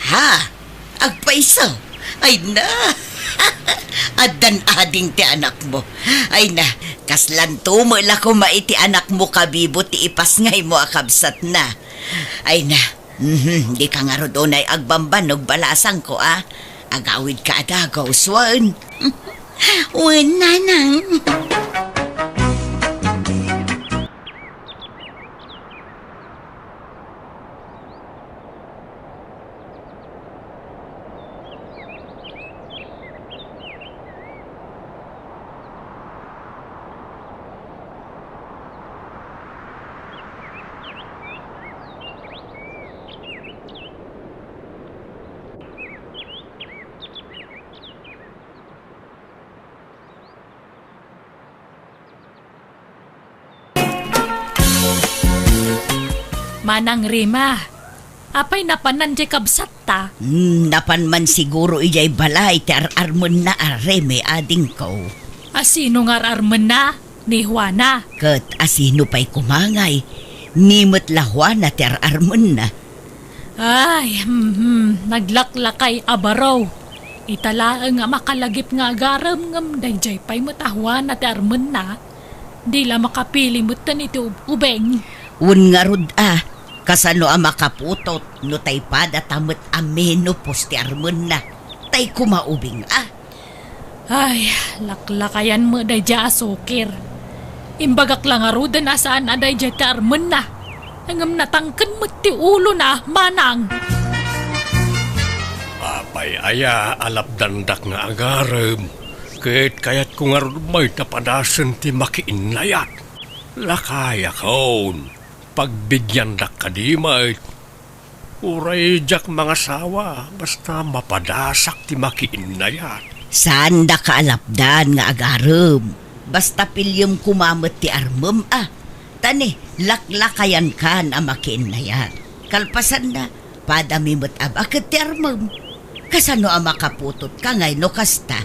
Ha? Agpayso? Ay na! Addan ading ti anakmo. Ay na, kaslanto met la koma iti anakmo kabibo ti ipasngaymo a kabsatna. Ay na, mhm, dika ngarud unay agbambannog, balasangko a. Agawidka a dagus, wen? Wen, Nanang. Manang Rima, apay napanan diay kabsatta? Hmm, napan man siguro idiay balay ti ar-armenna a Reme, adingko. A sino nga ar-armenna? Ni Juana. Ket a sino pay koma ngay? Ni met la Juana ti ar-armenna. Ay, mhm, naglaklakay a baro. Ita laeng a makalagip nga agarem ngem daydiay pay met a Juana ti armenna. Di la makapili metten iti ub-, ubing. Wen ngarud a, kasano a makaputot no tay padata met a menopause ti armenna? Tay koma ubing a. Ay, laklakayan met daydiay a sukir. Imbagak la ngaruden a saan a daydiay ti armenna. Ngem natangken met ti ulona, manang. Apay aya a lapdandak nga agarem, ket kayatko ngarud met a padasen ti makiinnayat. Lakayakon, pagbigiandak kadi met. Uray diak mangasawa, basta mapadasak ti makiinnayat. Saandaka a lapdan nga agarem, basta piliem koma met ti armem a. Ta ni, laklakayankan a makiinnayat. Kalpasanna, padami met a baket ti armem. Kasano a makaputotka ngay no kasta?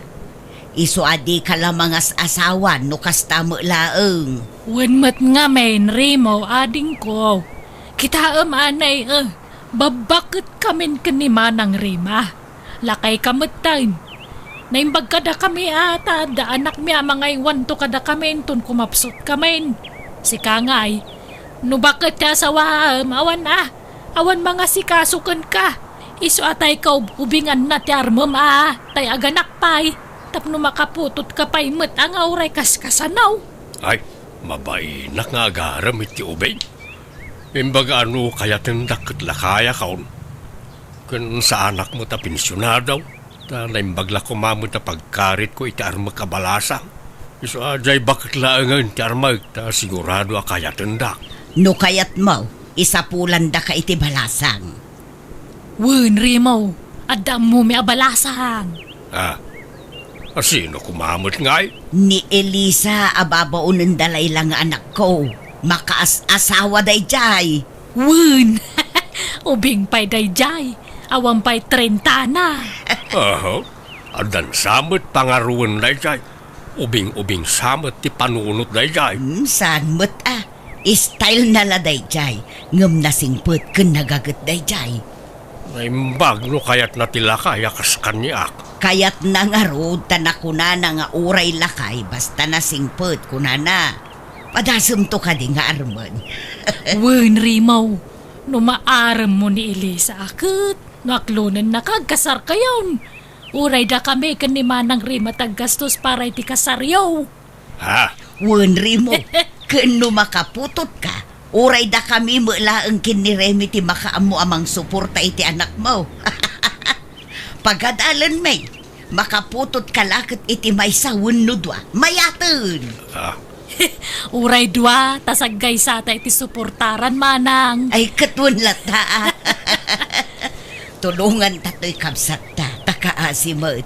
Isu a dika la mangas-asawa no kasta met laeng. Wen met ngamin, Remo, adingko. Kitaem anay, eh, babbaketkamin ken ni Manang Rima. Lakayka metten. Naimbag kadakami a ta adda anakmi a mangaywanto kadakami inton kumapsutkamin. Sika ngay, no baket ti asawaem, awan a, awan mangasikaso kenka. Isu a tay kaub-ubinganna ti armem a, tay aganak pay, tapno makaputotka pay met a nga uray kaskasano. Ay, mabainak nga agarem iti ubing. Imbaga a no kayatendak ket lakayakon. Ken saanak met a pensionado, ta naimbag la koma met a pagkaritko iti armek a balasang. Isu a diay baket laengen ti armek, ta sigurado a kayatendak. No kayatmo, isapulandaka iti balasang. Wen, Remo, adda ammomi a balasang. Ah, a sino koma met ngay? Ni Elisa a babaonenda layla nga anakko. Makaas-asawa daydiay. Wen, ubing pay daydiay. Awan pay trentana. Aha, addan sa met pangaruwen daydiay. Ubing-ubing sa met ti panunot daydiay. Hmm, saan met a. Style na la daydiay, ngem nasingpet ken nagaget daydiay. Naimbag no kayatna ti lakay a kas kaniak. Kayatna ngarud ta nakunana nga uray lakay basta nasingpet, kunana. Padasemto kadi nga armen? Wen, Rimaw, no maaremmo ni Elisa a ket no aklonennaka, agkasarkayon. Uray dakami ken ni Manang Rima ti aggastos para iti kasaryo. Ha? Wen, Rimo, ken no makaputotka, uray dakami met laeng ken ni Remi ti makaammo a mangsuporta iti anakmo. Pagadalenmi, makaputotka la ket iti maysa wenno dua. Mayaten! Ah. Uray dua, ta saggaysata iti suportaran, Manang. Ay, ket wen latta, a. Tulonganta toy kabsatta, ta kaasi met.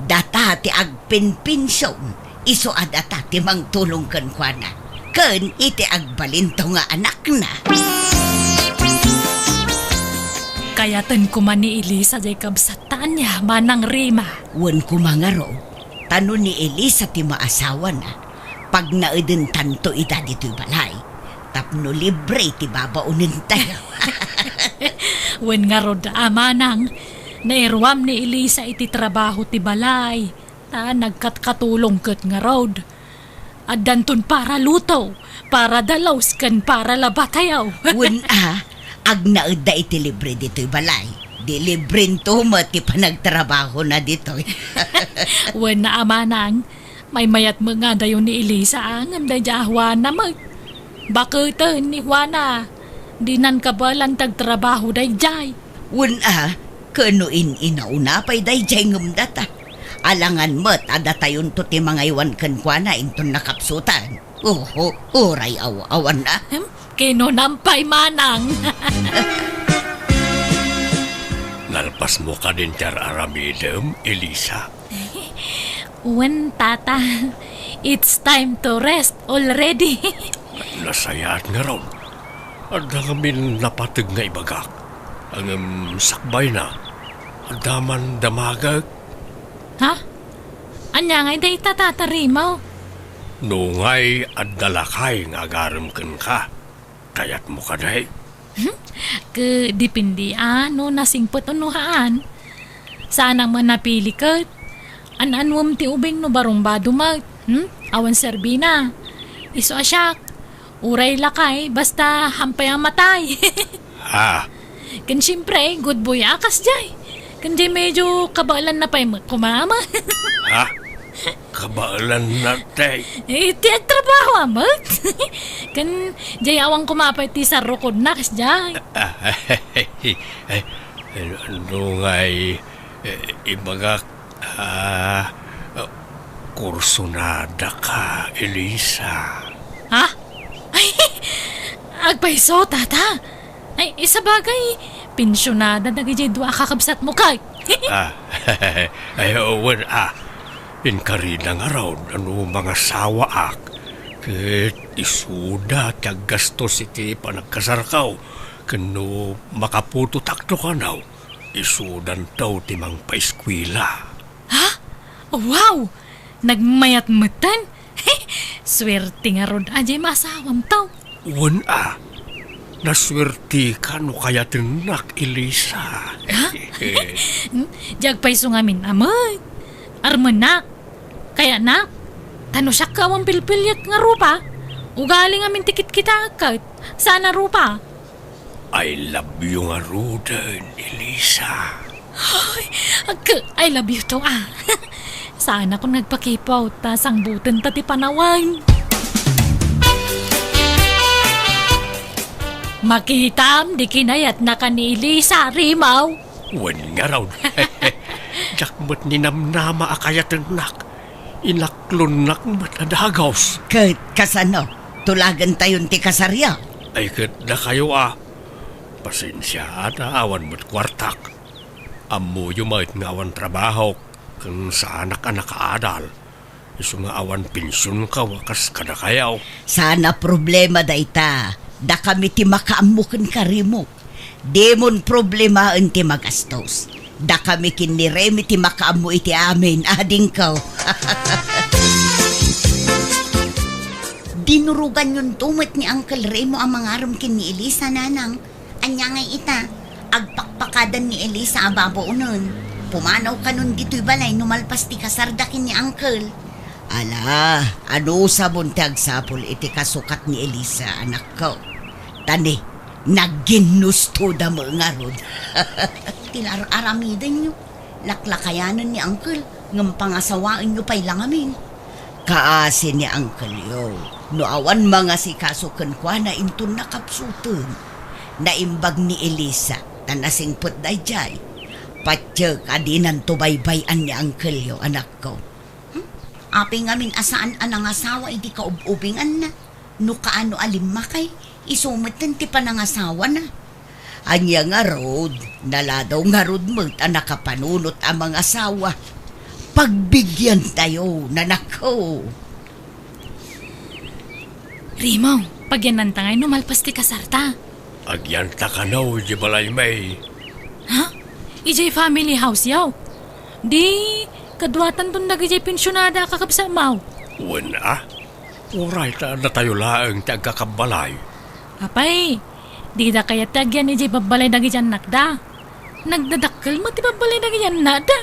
Data ti agpinpension, isu a data ti mangtulong kenkuana, ken iti agbalinto nga anakna. Kayaten koma ni Elisa jay kabsatta, ania, Manang Rima? Wen koma ngarud, ta no ni Elisa ti maasawana, pagnaedentanto ida ditoy balay, tapno libre ti babaonentayo. Wen ngarud, a, Manang, nairuam ni Elisa iti trabaho ti balay, ta nagkatkatulong ket ngarud. Addanton para luto, para dalus, ken para labatayo. Wen a, agnaedda iti libre ditoy balay. Di librento met ti panagtrabahona ditoy. Wen a, Manang, maymayat met nga adayo ni Elisa, a, ngem daydiay a Juana met. Baketen ni Juana, dinan kabaelan ti agtrabaho daydiay. Wen a, ken no in-inauna pay daydiay ngem data. Alangan met a datayonto ti mangaywan kenkuana inton nakapsutan. Oho, uray aw-awan a. Hmm? Kinunam pay, Manang. Nalpasmo kadin ti ar-aramidem, Elisa? Wen, Tata. It's time to rest already. Nasayaat ngarud. Adda ngamin napateg nga ibagak. Ngem sakbayna, adda man damagek. Ha? Ania ngay dayta, Tata Rimaw? Nungay adda lakay nga agarem kenka, kayatmo kadi? Hmm? Ket depende a no nasingpet wenno haan. Saanak met napili ket. An-anuem ti ubing no barumbado met, hmm? Awan serbina. Isu a siak, uray lakay, basta haan pay a matay. Ha? Ken siempre, good boy a kasdiay. Ken diay medyo kabaelanna pay met koma, ama. Ha? Kabaelanna, tay? Eh, ti agtrabaho a met. Ken diay awan koma pay ti sarrukodna kasdiay. Ay, ano ngay, eh, ibagak, ah, kursunada ka, Elisa. Ha? Ay, agpayso, Tata. Ay, isabagay, pensionada dagiti dua a kakabsatmo kay. Ah, ay, wen, ah. Inkarida ngarud a no mangasawaak, ket isuda ti aggastos iti panagkasarko, ken no makaputotakto kano, isudanto ti mangpaiskuela. Ha? Wow! Nagmayat metten? Suerte ngarud a diay maasawamto. Wen a, nasuerteka no kayatennak, Elisa. Ha? Hmm? Diay agpayso ngamin a met. Armennak, kayatnak, ta no siak ket awan pilpiliek nga rupa, ugali ngamin ti kitkitaek ket saan a rupa. I love you ngaruden, Elisa. Ay, ag-, I love you too, ah. Saanakon nga agpakipot, ta sangbutenta ti panawen. Makitam, di kinayatnaka ni Elisa, Rimaw. Wen ngarud. Diak met ninamnama a kayatennak. Inaklonnak met a dagus. Ket kasano? Tulagentayon ti kasaryo? Ay, ket dakayo a. Pasensiaat a awan met kuartak. Ammoyo met nga awan trabahok, ken saanak a nakaadal. Isu nga awan pensionko a kas kadakayo. Saan a problema dayta. Dakami ti makaammo kenka, Rimo. Dimon problemaen ti magastos. Dakami ken ni Remi ti makaammo iti amin, adingko. Dinuroganyonto met ni Uncle Remo a mangarem ken ni Elisa, nanang. Ania ngay ita, agpakpakadan ni Elisa a babaonen. Pumanaw kanon ditoy balay no malpas ti kasarda ken ni Uncle. Ala, anusabon ti agsapul iti kasukat ni Elisa, anakko. Ta ni, nagginnustoda met ngarud. Ti ar-aramidenyo, laklakayanen ni Uncle, ngem pangasawaenyo pay la ngamin. Kaasi ni Uncle-yo, no awan mangasikaso kenkuana inton nakapsuten. Naimbag ni Elisa, ta nasingpet daydiay. Patiek a dinanto baybay-an ni Uncle-yo, anakko. Hmm? Apay ngamin a saan a nangasawa idi kaub-ubinganna? No kaano a limmakay, isu metten ti panangasawana. Ania ngarud, naladaw ngarud met a nakapanunot a mangasawa. Pagbigyantayo, nanakko. Rimaw, pagyannanta ngay no malpas ti kasarta. Agyanta kano idiay balaymi. Ha? Idiay family house-yo? Di, kaduatanton dagidiay pensionada a kakabsatmo. Wen a? Uray ta datayo laeng ti agkakabbalay. Apay, dida kayat ti agyan idiay babbalay dagidiay annakda. Nagdadakkel met ti babbalay dagidiay annakda.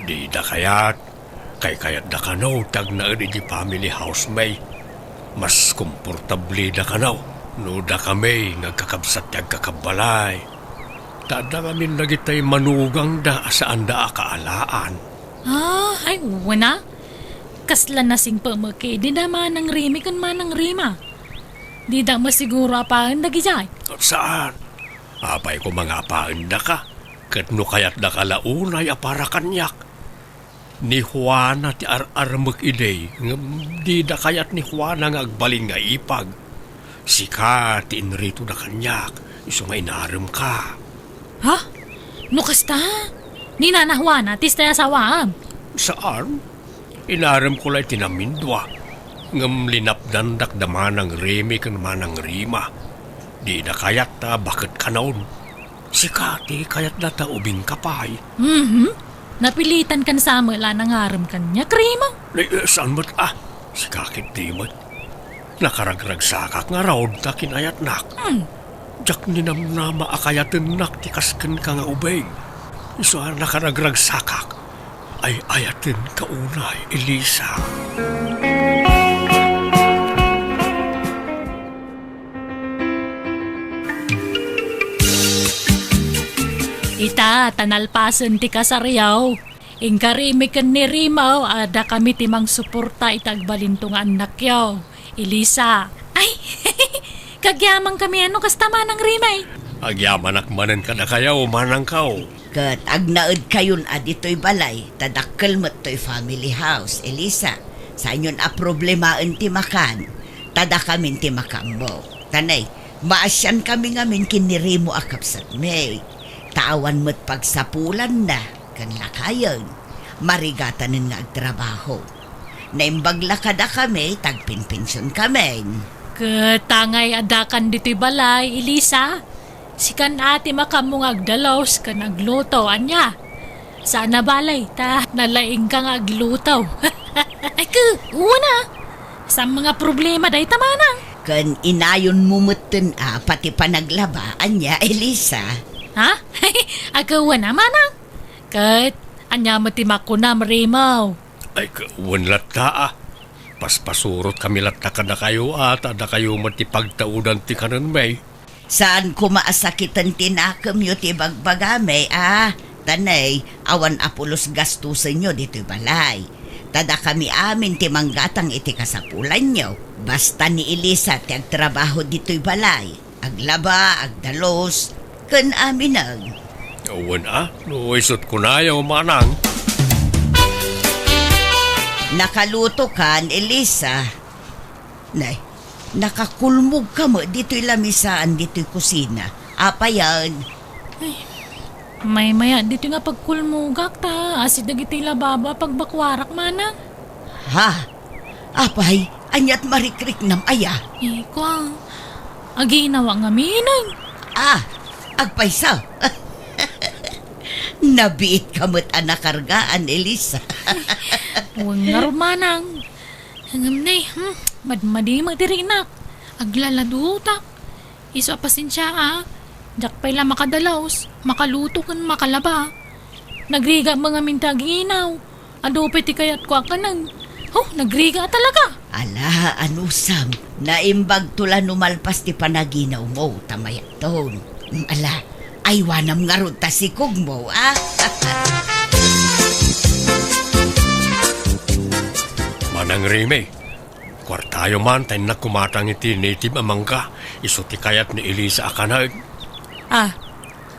Dida kayat. Kaykayatda kano ti agnaed idiay family house-mi. Mas komportableda kano no dakami nga agkakabsat ti agkakabbalay. Ta adda ngamin dagiti manugangda a saanda a kaalaan. Ah, ay, wen a. Kasla nasingpet met idi da Manang Rimi ken Manang Rima. Dida masiguro a paen dagidiay. Saan? Apay koma nga apaendaka, ket no kayatdaka la unay a para kaniak. Ni Juana ti ar-armek idi, ngem dida kayat ni Juana nga agbalin nga ipag. Sika ti inritoda kaniak, isu nga inaremka. Ha? No kasta, ni Nana Juana ti isu ti asawaem? Saan? Inaremko la iti namindua, ngem linapdandak da Manang Remi ken Manang Rima. Dida kayat ta baket kanon. Sika ti kayatda ta ubingka pay. Mhm. Napilitan kan Samuel a nangarem kaniak, Rima. Ni, eh, saan met a? Sika ketdi met. Nakaragragsakak ngarud ta kinayatnak. Hmm. Diak ninamnama a kayatennak ti kas kenka nga ubing. Isu a nakaragragsakak, ay-ayatenka unay, Elisa. Ita, ta nalpasen ti kasaryo. Inka Remi ken ni Rima, adda kami ti mangsuporta iti agbalinto nga annakyo, Elisa. Ay, kagyamankami a no kasta, Manang Remi. Agyamanak manen kadakayo, manangko. Ket agnaedkayon a ditoy balay, ta dakkel met toy family house, Elisa. Saanyon a problemaen ti makan, ta dakamin ti makaammo. Ta nay, maasiankami ngamin ken ni Remo a kabsatmi. Ta awan met pagsapulanna ken lakayen, marigatanen nga agtrabaho. Naimbag la kadakami, tagpenpensionkamin. Ket angay addakan ditoy balay, Elisa? Sikan a ti makaammo nga agdalus ken agluto, ania? Saan a bale, ta nalaingka nga agluto. Ay, ke, wen a. Saan nga problema dayta, manang? Ken inayonmo metten a pati panaglaba, ania, Elisa? Ha? Ay, ke, wen a, manang? Ket, ania met ti makunam, Remo? Ay, ke, wen latta a. Paspasurotkami latta kadakayo a, ta dakayo met ti pagtaudan ti kanenmi. Saan koma a sakiten ti nakemyo ti bagbagami a, ta nay, awan a pulos gastusenyo ditoy balay. Ta dakami amin ti manggatang iti kasapulanyo. Basta ni Elisa ti agtrabaho ditoy balay. Aglaba, agdalus, ken aminen. Wen a, no isut kunayo, manang. Nakalutokan, Elisa. Nay, nakakulmogka met ditoy lamisaan ditoy kusina. Apayen? Ay, maymayat ditoy nga pagkulmogak ta asit dagiti lababo a pagbakuarak, manang. Ha? Apay, aniat marikriknam aya? Ikuang, aginawak ngamin. Ah, agpayso. Nabiitka met a nakargaan, Elisa. Wen ngarud, manang. Ngem ne, hmm, madmadi met ti rinak. Aglaladutak. Isu a pasensia a. Diak pay la makadalus, makaluto ken makalaba. Nagriga met ngamin ti aginaw. Adu pay ti kayatko a kanen. Oh, nagriga talaga. Ala, anusam, naimbagto la no malpas ti panaginawmo, ta mayatton. Mm, ala, aywanam ngarud ta sikogmo, a? Manang Rime, kuartayo man ta innak kumatang iti native a mangga, isu ti kayat ni Elisa a kanen. Ah,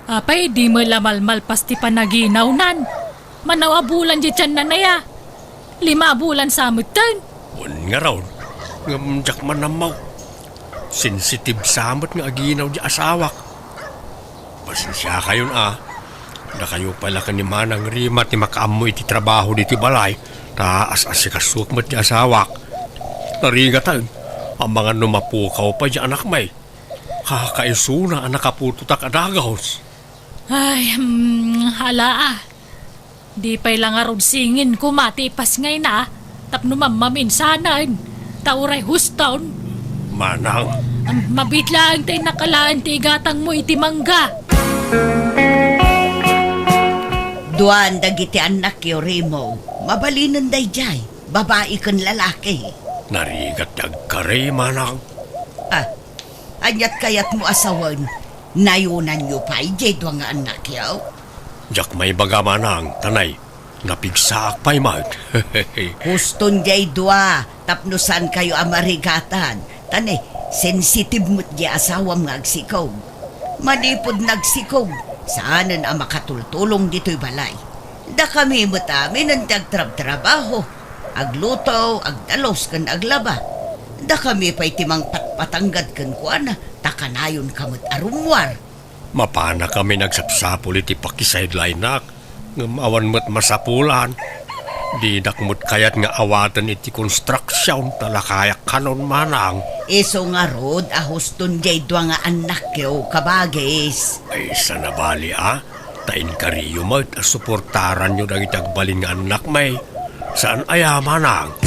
apay di met la malmalpas ti panaginawnan? Manaw a bulan diay tianna, aya? Lima a bulan sa metten? Wen ngarud, ngem diak man ammo. Sensitive sa met nga aginaw diay asawak. Pasensiakayon a. Dakayo pay la ken ni Manang Rima ti makaammo iti trabaho ditoy balay, ta as-asikasuek met ti asawak. Narigatan, amangan no mapukaw pay diay anakmi. Kakaisuna a nakaputotak a dagus. Ay, hmm, ala a. Di pay la ngarud singin koma ti ipasngayna tapno mammaminsanen, ta uray huston. Manang. Am, mabiit laeng ta innak alaen ti igatangmo iti mangga. Duan dagiti annakyo, Remo. Mabalinen daydiay, babai ken lalaki. Narigat ti agkari, Manang. Ah, aniat kayatmo a sawen? Nayonanyo pay diay dua nga annakyo? Diak maibaga, Manang, ta nay, napigsaak pay met. Huston diay dua, tapno saankayo a marigatan. Ta nay, sensitive met diay asawam nga agsikog. Manipud nagsikog, saanen a makatultulong ditoy balay. Dakami met aminen ti agtrabtrabaho. Agluto, agdalus ken aglaba. Dakami pay ti mangpatpatanggad kenkuana, ta kanayonka met a rummuar. Mapanakami nga agsapsapul iti pakisideline-nak, ngem awan met masapulan. Dinak met kayat nga awaten iti konstruksion, ta lakayak kanon, Manang. Isu ngarud a huston diay dua nga annakyo, kabagis. Ay, saan a bali, a? Ta inkariyo met a suportaranyo dagiti agbalin nga annakmi. Saan aya, Manang?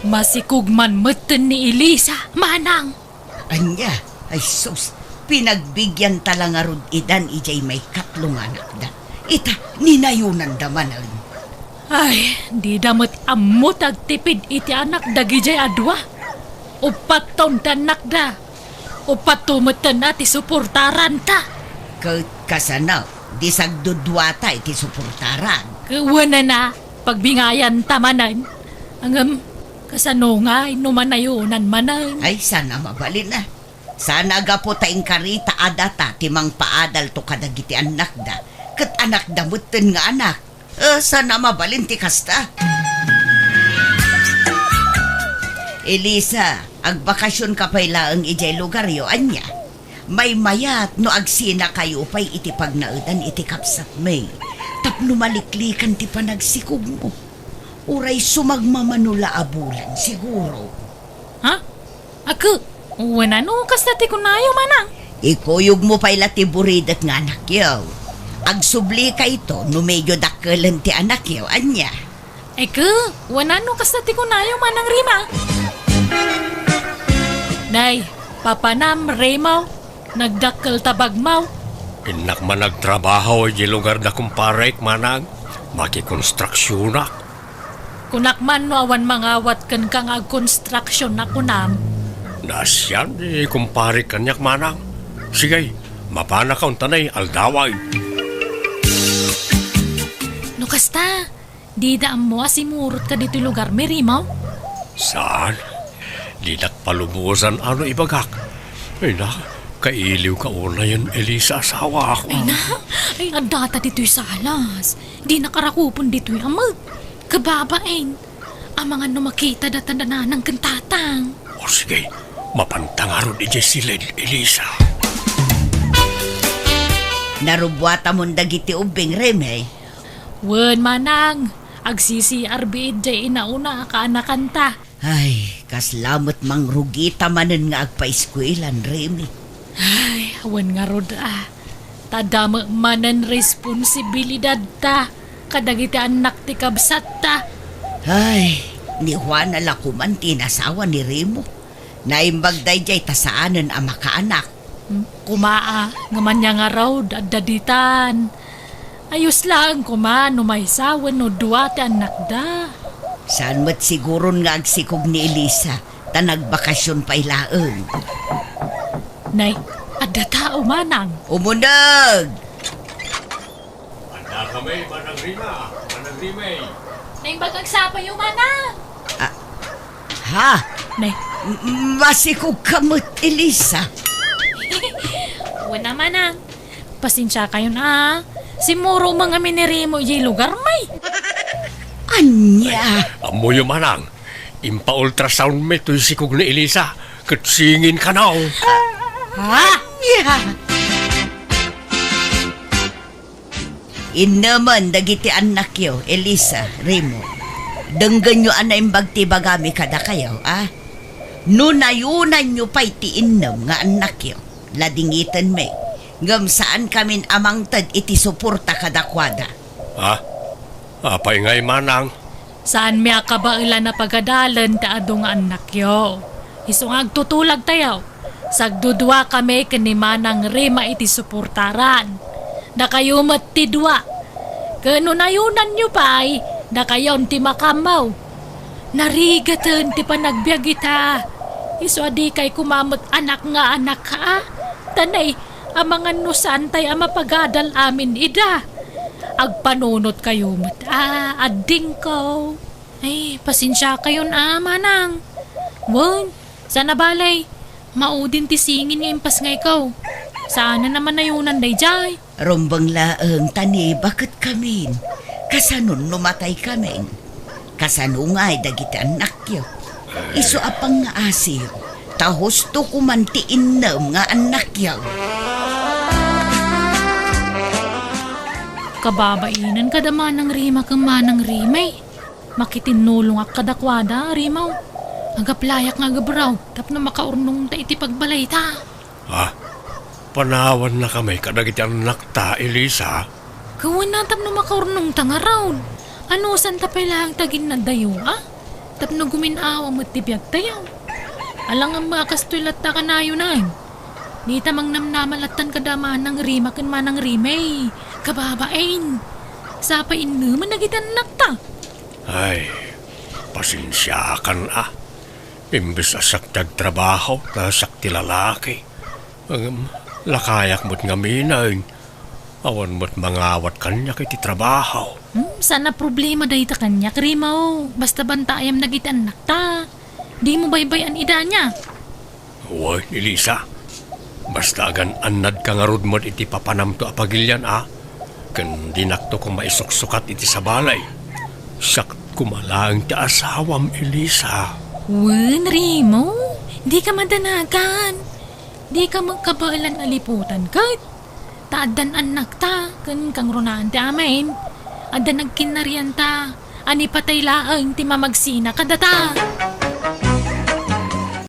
Masikog man metten ni Elisa, Manang. Ania? Ay sus, pinagbigyan ta la ngarud idan idiay maikatlo nga anakda. Ita, ninayonanda manen. Ay, dida met ammo ti agtipid iti anak dagidiay a dua. Uppat taon ti annakda. Uppat to metten a ti suportaranta. Ket kasano, di sagduduata iti suportaran? Ket wenena, pagbingayanta manen. Ngem, kasano ngay no manayonan manen? Ay, saan a mabalin a. Saan a gapu ta inkarita a data ti mangpaadalto kadagiti annakda, ket anakda metten nga anak. Eh, saan a mabalin ti kasta. Elisa, agbakasionka pay laeng idiay lugaryo, ania? Maymayat no agsinakayo pay iti pagnaedan iti kabsatmi, tapno maliklikan ti panagsikogmo. Uray sumagmamano la a bulan, siguro. Ha? Ket, wenno kasta ti kunayo, Manang? Ikuyogmo pay la ti buridet nga anakyo. Agsublika ito no medyo dakkelen ti anakyo, ania? Ket, wenno kasta ti kunayo, Manang Rima? Nay, papanam, Remo, nagdakkel ta bagmo. Innak man agtrabaho idiay lugar da kumparek, Manang. Makikonstruksionak. Kunak man no awan mangawat kenka nga agkonstruksion a kunam. Naasian ni kumpare kaniak, Manang. Sige, mapanakon ta nay aldawen. No kasta, dida ammo a simurotka ditoy lugarmi, Remo? Saan? Dinak palubosan no ibagak. Ay na, kailiwka unayen, Elisa, asawak. Ay na, ay, addata ditoy salas. Dinaka rakupen ditoy a met. Kababain. Amangan no makita data da nanang ken tatang. O sige, mapanta ngarud idiay siled, Elisa. Narubbuatamon dagiti ubbing, Reme? Wen, Manang, agsi-C R biit diay inauna a kaanakanta. Ay, kasla met mangrugita manen nga agpaiskuelan, Reme. Ay, awan ngarud a. Ta dame manen responsibilidadta kadagiti annak ti kabsatta. Ay, ni Juana la koman ti inasawa ni Remo. Naimbag daydiay ta saanen a makaanak. Hmm, kumaa, ngem ania ngarud, adda ditan. Ayos laeng koma no maysa wenno dua ti annakda. Saan met siguron nga agsikog ni Elisa, ta nagbakasyon pay laeng. Nay, adda tao, manang. Umuneg! Adda kami, Manang Rima, Manang Rimay. Naimbag agsapayo, manang. Ah, ha? Nay. M-, masikog ka met, Elisa. Wen a, manang. Pasensia kayon a. Simmuro man ngamin ni Rimo idiay lugar, may. Ania? Ammoyo, manang. Impa-ultrasound mi toy sikog ni Elisa, ket singin kano. Ha? Ania? Innemen dagiti annakyo, Elisa, Rimo. Denggenyo a naimbag ti ibagami kadakayo, a? No nayunanyo pay ti innem nga annakyo, ladingitenmi, ngem saankamin a mangted iti suporta kadakuada. Ha? Apay ngay, manang? Saanmi a kabaelan a pagadalen ti adu nga annakyo. Isu nga agtutulagtayo. Sagdudua kami ken ni Manang Rima iti suportaran. Dakayo met ti dua. Ken no nayunanyo pay, dakayon ti makammaw. Narigaten ti panagbiag ita. Isu a dikay koma met anak nga anak, a? Tanay, amangan no saantay a mapagadal amin ida. Agpanunotkayo met a, addingko. Ay, pasensia kayon a, manang. Wen, sana balay, maudin ti singin nga impasngayko. Saan a manayunan daydiay. Rumbeng laeng ta ni baket kamin. Kasanon no matay kamin? Kasano ngay dagiti annakyo? Isu a pangngaasiyo, ta husto koman ti innem nga annakyo. Kababainen kada Manang Rima ken Manang Rimay. Makitinnulongak kadakuada, Rimaw. Agaplayak nga agabraw tapno makaurnongta iti pagbalayta. Ha? Panawannakami kadagiti annakta, Elisa? Gawen a tapno makaurnongta ngarud. Anusanta pay laeng ti aginnadtayo, a? Tapno gumin-awa met ti biagtayo. Alangan met a kastoy latta kanayon. Dita mangnamnama lattan kada Manang Rima ken Manang Rimay. Kababain. Sapay innemen dagiti annakta. Ay, pasensiakan a. Imbes a siak ti agtrabaho, ta siak ti lalaki. Ngem, lakayak met ngamin. Awan met mangawat kaniak iti trabaho. Hmm, saan a problema dayta kaniak, Rimaw. Basta bantaayam dagiti annakta. Dimo baybay-an ida ania. Wen, Elisa. Basta agan-annadka ngarud met iti papanamto a pagilian, a? Ken dinakto koma isuksukat iti sabali. Siak koma laeng ti asawam, Elisa. Wen, Rimaw. Dika madanagan. Dika met kabaelan a liputan ket. Ta addan annakta ken kangrunaan ti amin. Adda nagkinnarianta a ni patay laeng ti mamagsina kadata.